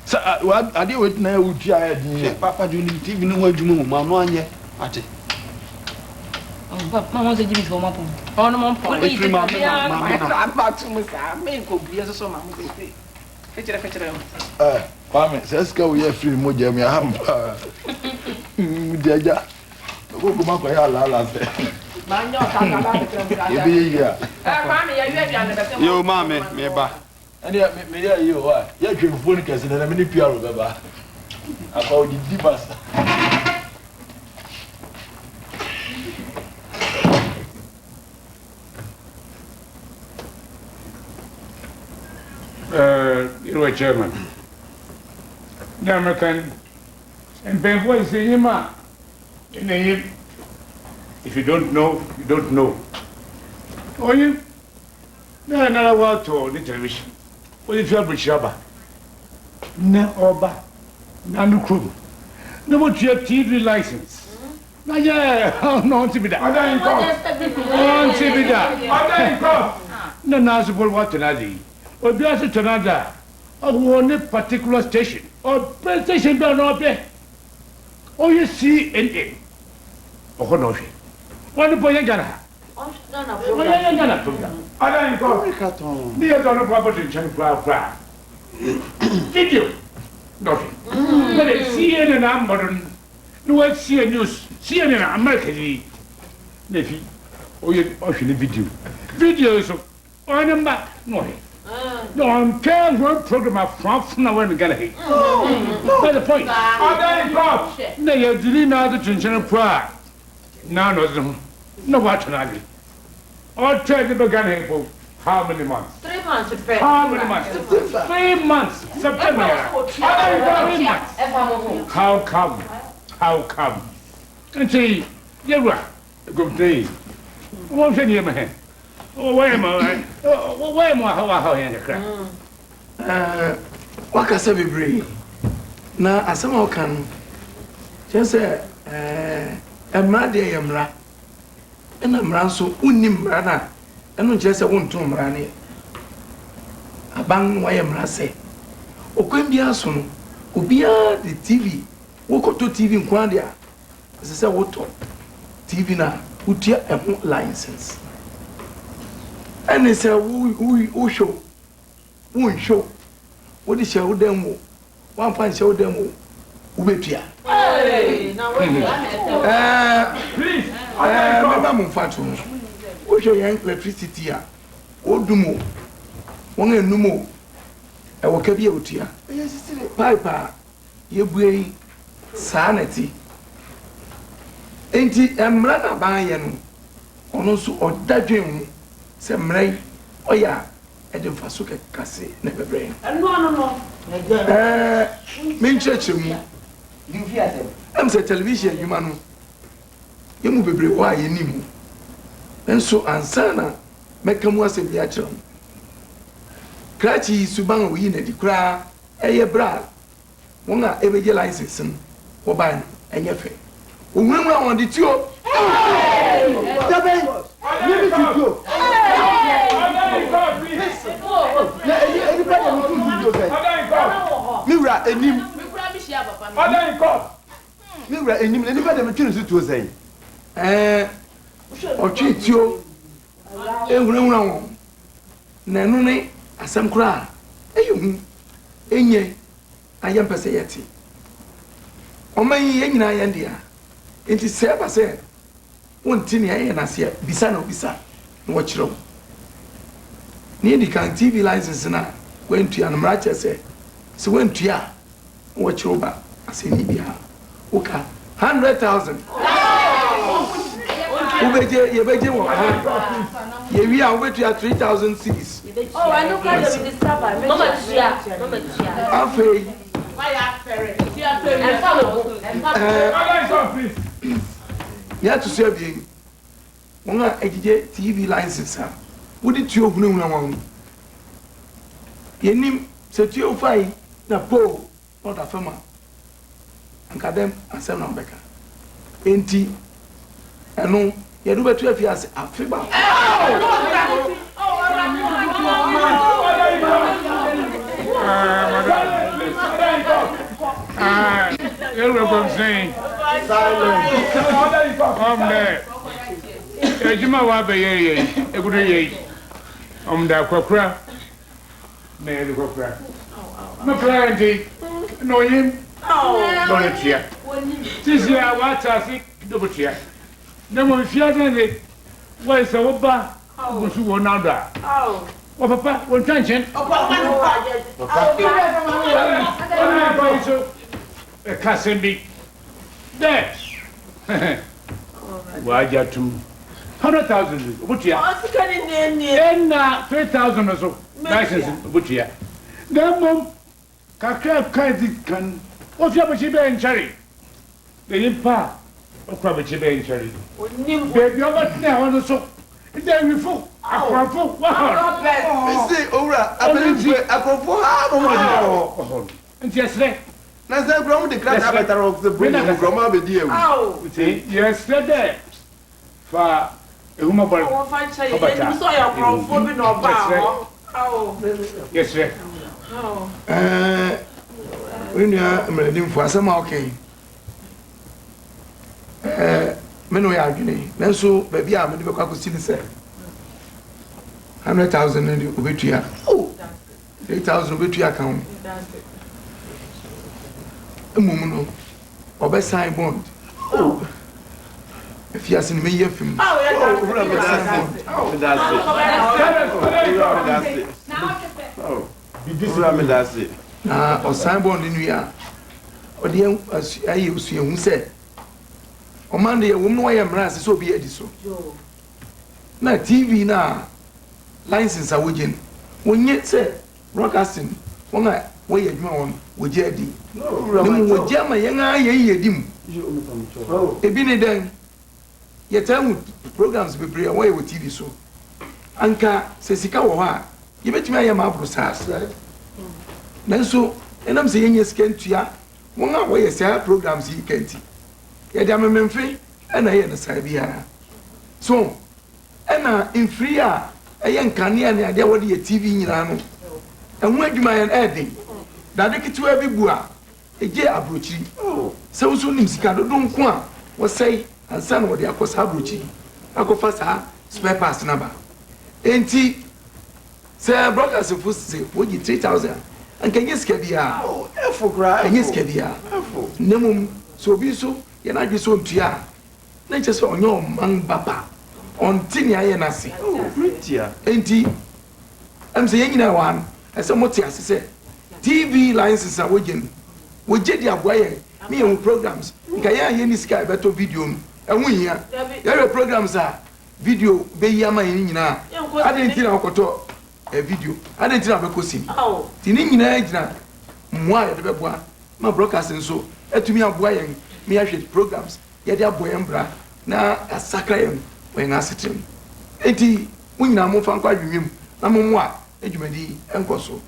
Sɛ adeɛ wei tena yɛ wotua ayɛ den yɛ. Papa de onim TV no ho adwuma mu ma no anyɛ ate. Mama sɛ gyimi fo mapɔn. Ɔno mo mpɔn. Efiri maame na maame na. Ama to mu saa me nkɔ bue nso so ma mo sese. Fikyerɛ fikyerɛ mo. Eh, Kwame, sɛ sika wo yɛ firi mogya mu aha mpa. Di agya. Koko ma kɔ yɛ alaala sɛ. Ma nyɛ ɔkaka ba fikyerɛ mo. Ebe yɛ yie a. Eh, Kwame yɛ wie aduane bɛsɛ. Yo maame, meba. Ɛndeɛ me meyɛ ayi o a yɛ twe fufuo no kɛse nɛ na me ne PRO bɛba akɔ odidi basa. Yɛwɔ chairman na meka no mpanyinfoɔ sɛ nyim a ɛna nyim if you don't know you don't know onyim Na nara ɔatɔ ne television, ɔdze fi aborɔkyir aba, na ɔba na no kurom na wotua TV licence na yɛ ɔno ɔnntse bi da, ɔnntse bi da, na naaso mpo ɔatɔ n'adze yi, obiara so tɔ n'adze a, ɔwɔ ne particular station, ɔpɛ station bi a na ɔpɛ, ɔyɛ CNN, ɔhɔ na ɔhwɛ, ɔno mpo ɔnnyɛ Ghana ha. Ɔyɛ yɛ Ghana program. Ada nkɔ. Ne yɛ dɔ no kɔ abɔto nkyɛn koraa koraa. Video dɔhwɛ. Na de CNN ambɔ do no na wasie news CNN America yi na fi ɔyɛ ɔhwɛ ne video. Video so ɔyɛ ne mba na ɔhwɛ. Na ɔmpɛ hɔn program afoafo na wɔyɛ no Ghana ha yi. That's the point. Ada nkɔ. Na yɛ dze ne nyinaa to nkyɛn po a na na ɔdze ho na ɔatɔ n'adze. Ɔtwɛn de bɛ Ghana ha mpo how many months? 3 months pɛ. How many months? 3 months September yɛra. 3 months. How come? How come? Nti yɛwura Gomtene yi wɔnhwɛ nneɛma hɛn. Wɔyɛ ma wɔyɛ ma wahaw wahaw hɛn kakra. Ɛɛ wakasa bebree na asɛm a ɔka no kyerɛ sɛ ɛɛ mmara deɛ yɛ mmara. Ɛna mmara nso, wonni mmara no a, ɛno nkyerɛ sɛ wonto mmara no ɛ. Aban no wayɛ mmara sɛ, ɔkwan biara so no, obiara de TV, wokɔtɔ TV nko ara deɛ a, ɛsɛ sɛ wotɔ TV no a, wotua ɛho license. Ɛne sɛ wohwɛ o, wonhwɛ o, wode hyɛ wo dan mu o, Woamfa anhyɛ wo dan mu o, wobɛtua. Ɛɛ, mɛma mo mfatoho. Wohwɛ yɛn electricity a, wɔdum o, wɔn annum o, ɛwɔ ka bi a wotua. Pipe a yɛbue yi, saa na ɛte. Enti mmara na aban ayɛ no, ɔno nso ɔda dwen ho sɛ mmara yi, ɔyɛ a, ɛde mfaso kɛkɛse na ɛbɛbrɛ yɛn. Ɛno ano no. Ɛɛ, me nkyerɛkyerɛ mu. Ɛm sɛ television adwuma no, yɛn mu bebree wɔ hɔ a yɛnnim mu. Nanso ansa na mɛka mu asɛm bi akyerɛ wo no, krakye yi suban a oyii no adi koraa ɛyɛ bere a Wɔn a ebegye license no wɔbae no ɛnyɛ fɛ. Wohunahuna wɔn de tuo. Dabɛn nye me ti tuo. Na eyi enipa deɛ me tu nsu tuo sɛn. Me wura enim. Me wura enim na nipa deɛ me twe nsu tuo sɛn. Ɛɛ ɔtwe tuo ehunahuna wɔn na ɛno ne asɛm koraa ɛyɛ hu. Enye a yɛmpɛ sɛ yɛte. Ɔman yi, yɛn nyinaa yɛn dea. Enti sɛ ɛba sɛ wonte nea yɛyɛ no ase a, bisa na obisa na wɔkyerɛ wo. Nea edi kan, TV license no a woantua no, mmara kyerɛ sɛ, sɛ woantua a, na wɔkyere wo ba asɛnni biara. Woka 100,000. Wobɛgye, yɛbɛgye wɔ ha. Yɛwie a, wobɛtua 3,000 cedis. Afei, nea ɛto so abien, wɔn a ɛgyegye TV license a wode tuo hunahuna wɔn no, yɛnnim sɛ tuo fae na poo na ɔda fam a, anka dɛn asɛm na wobɛka? Enti, ɛno, yɛde wo bɛto afiase afe baako. Edwuma a wɔabɛyɛ yɛ yi, egudo yɛ yi, ɔmo da akɔkora. Na yɛde kɔkora. No client yi na onyim na ɔretua. Sisi a wɔatse ase dɛ obotua. Na mbom fiadze no dze, wɔyɛ sɛ wo ba gu so wɔ nan do a, wɔpapa, wonntwa nnkyen. Ɔno mpo yi so ka asɛm bi dɛ. W'agye atum. 100,000 no obotua. Ɛna 3,000 no so license no obotua. Na mmom kakra a kan dzi kan ofi abɔkye bɛyɛ nkyɛre. Na nyimpa a ɔkɔ abɔkye bɛyɛ nkyɛre. Beebi a ɔbɛtsena hɔ no so ndɛ awifo, akorɔmfo wɔhaw no. Mese owura abɛnfo akorɔmfo haa no wɔ hɔ. Nti yɛsrɛ. Na sɛ kura wɔn de krataa bɛtare hɔ sɛ bere mu kura wɔn abɛdi awu. Nti yɛsrɛ dɛ fa ehummɔbɔr fa bata Yɛsrɛ. Yɛsrɛ. Ɛɛ, me nua mmaranimfo, asɛm a woka yi, ɛɛ, me ne wo yɛ adwene, nanso baabi a mede bɛkɔ akɔsi ne sɛ, 100,000 no de obetua. 3000 obetua aka ho. Mmom no, ɔbɛsan bond. Oh, afiase no meyi afi mu. Ɔbɛsan bond. Na ɔsan bond no wie a, ɔde ayɛ osuahu sɛ ɔman deɛ wɔm no wɔyɛ mmara ase sɛ obi adi so. Na TV no a license a wogye no, wonnye sɛ broadcasting wɔn a wɔyɛ adwuma wɔ no wogye adi. Na mmom wogye ama yɛn ara yɛn yiyedi mu. Ebi ne dɛn? Yɛtaa hu programs bebree a wɔyɛ wɔ TV so. Anka sɛ sika wɔ hɔ a, yebetumi ayɛ ma aboro saa. Nanso ɛnam sɛ yennya sika ntua wɔn a wɔyɛ saa programs yi ka nti, yɛde amememfe na ɛyɛ no saa biara. So ɛna mfiri a ɛyɛ nkanea ne ade a wɔde yɛ TV nyinaa no, ɛho adwuma yɛ no den. Dade ketewa bi bu a, Egye aburokyiri. Sɛ wo nso wonim sika dodow nko a wɔsɛe ansa na wɔde akɔ saa aburokyiri akɔfa saa spare parts no aba. Enti sɛ broadcastfo se wogye 3000 a, anka ɛnyɛ sika biara. Ɛnyɛ sika biara. Na mmom sɛ obi nso yɛ n'adwene sɛ ontua a, na ɛkyerɛ sɛ ɔnyɛ ɔman ba pa. Ɔnte nea ayɛ no ase. Enti Ɛm sɛ yɛn nyinaa wɔ ha no, ɛsɛ sɛ mote ase sɛ TV license a wogye no, wogye de aboa yɛn ne yɛn ho programs. Nka yɛn a yɛnni sika a yɛbɛtɔ video no, ɛho nhia. Yɛhwɛ programs a video beyi ama yɛn nyinaa a, adɛn nti na wokɔtɔ video? Adɛn nti na wobɛkɔ sini? Nti ne nyinaa gyina mmoa a yɛde bɛboa ma broadcast nso atumi aboa yɛn ma yɛahwɛ programs yɛde abɔ yɛn bra na asakra yɛn wɔ yɛn asetra mu. Enti, mo nyinaa momfa nkɔ adwennwen mu na mommoa na dwumadi yi nkɔ so.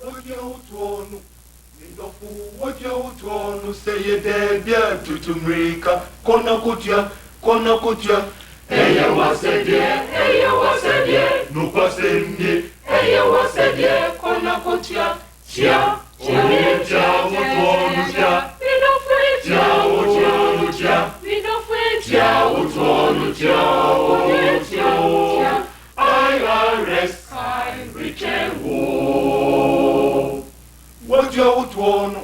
Wogye wo toɔ no, me dɔfo, wogye wo toɔ no sɛ yɛ dɛ bi a tutu mmirika kɔ na kɔtua, kɔ na kɔtua. Ɛyɛ w'asɛdeɛ, ɛyɛ w'asɛdeɛ, nokwasɛm nie. Ɛyɛ w'asɛdeɛ, kɔ na kɔtua, Tua, tua, tua wo toɔ no tua. Tua wo toɔ no tua. Tua wo toɔ no tua o, tua o. IRS retwɛn wo. Woatua wo toɔ no,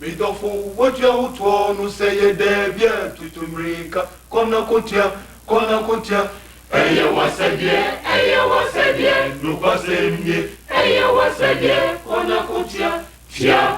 me dɔfo, woatua wo toɔ no sɛ yɛ daabi a tutu mmirika kɔ na kɔtua, kɔ na kɔtua. Ɛyɛ w'asɛdeɛ, ɛyɛ w'asɛdeɛ, nokwasɛm nie. Ɛyɛ w'asɛdeɛ, kɔ na kɔtua, tua.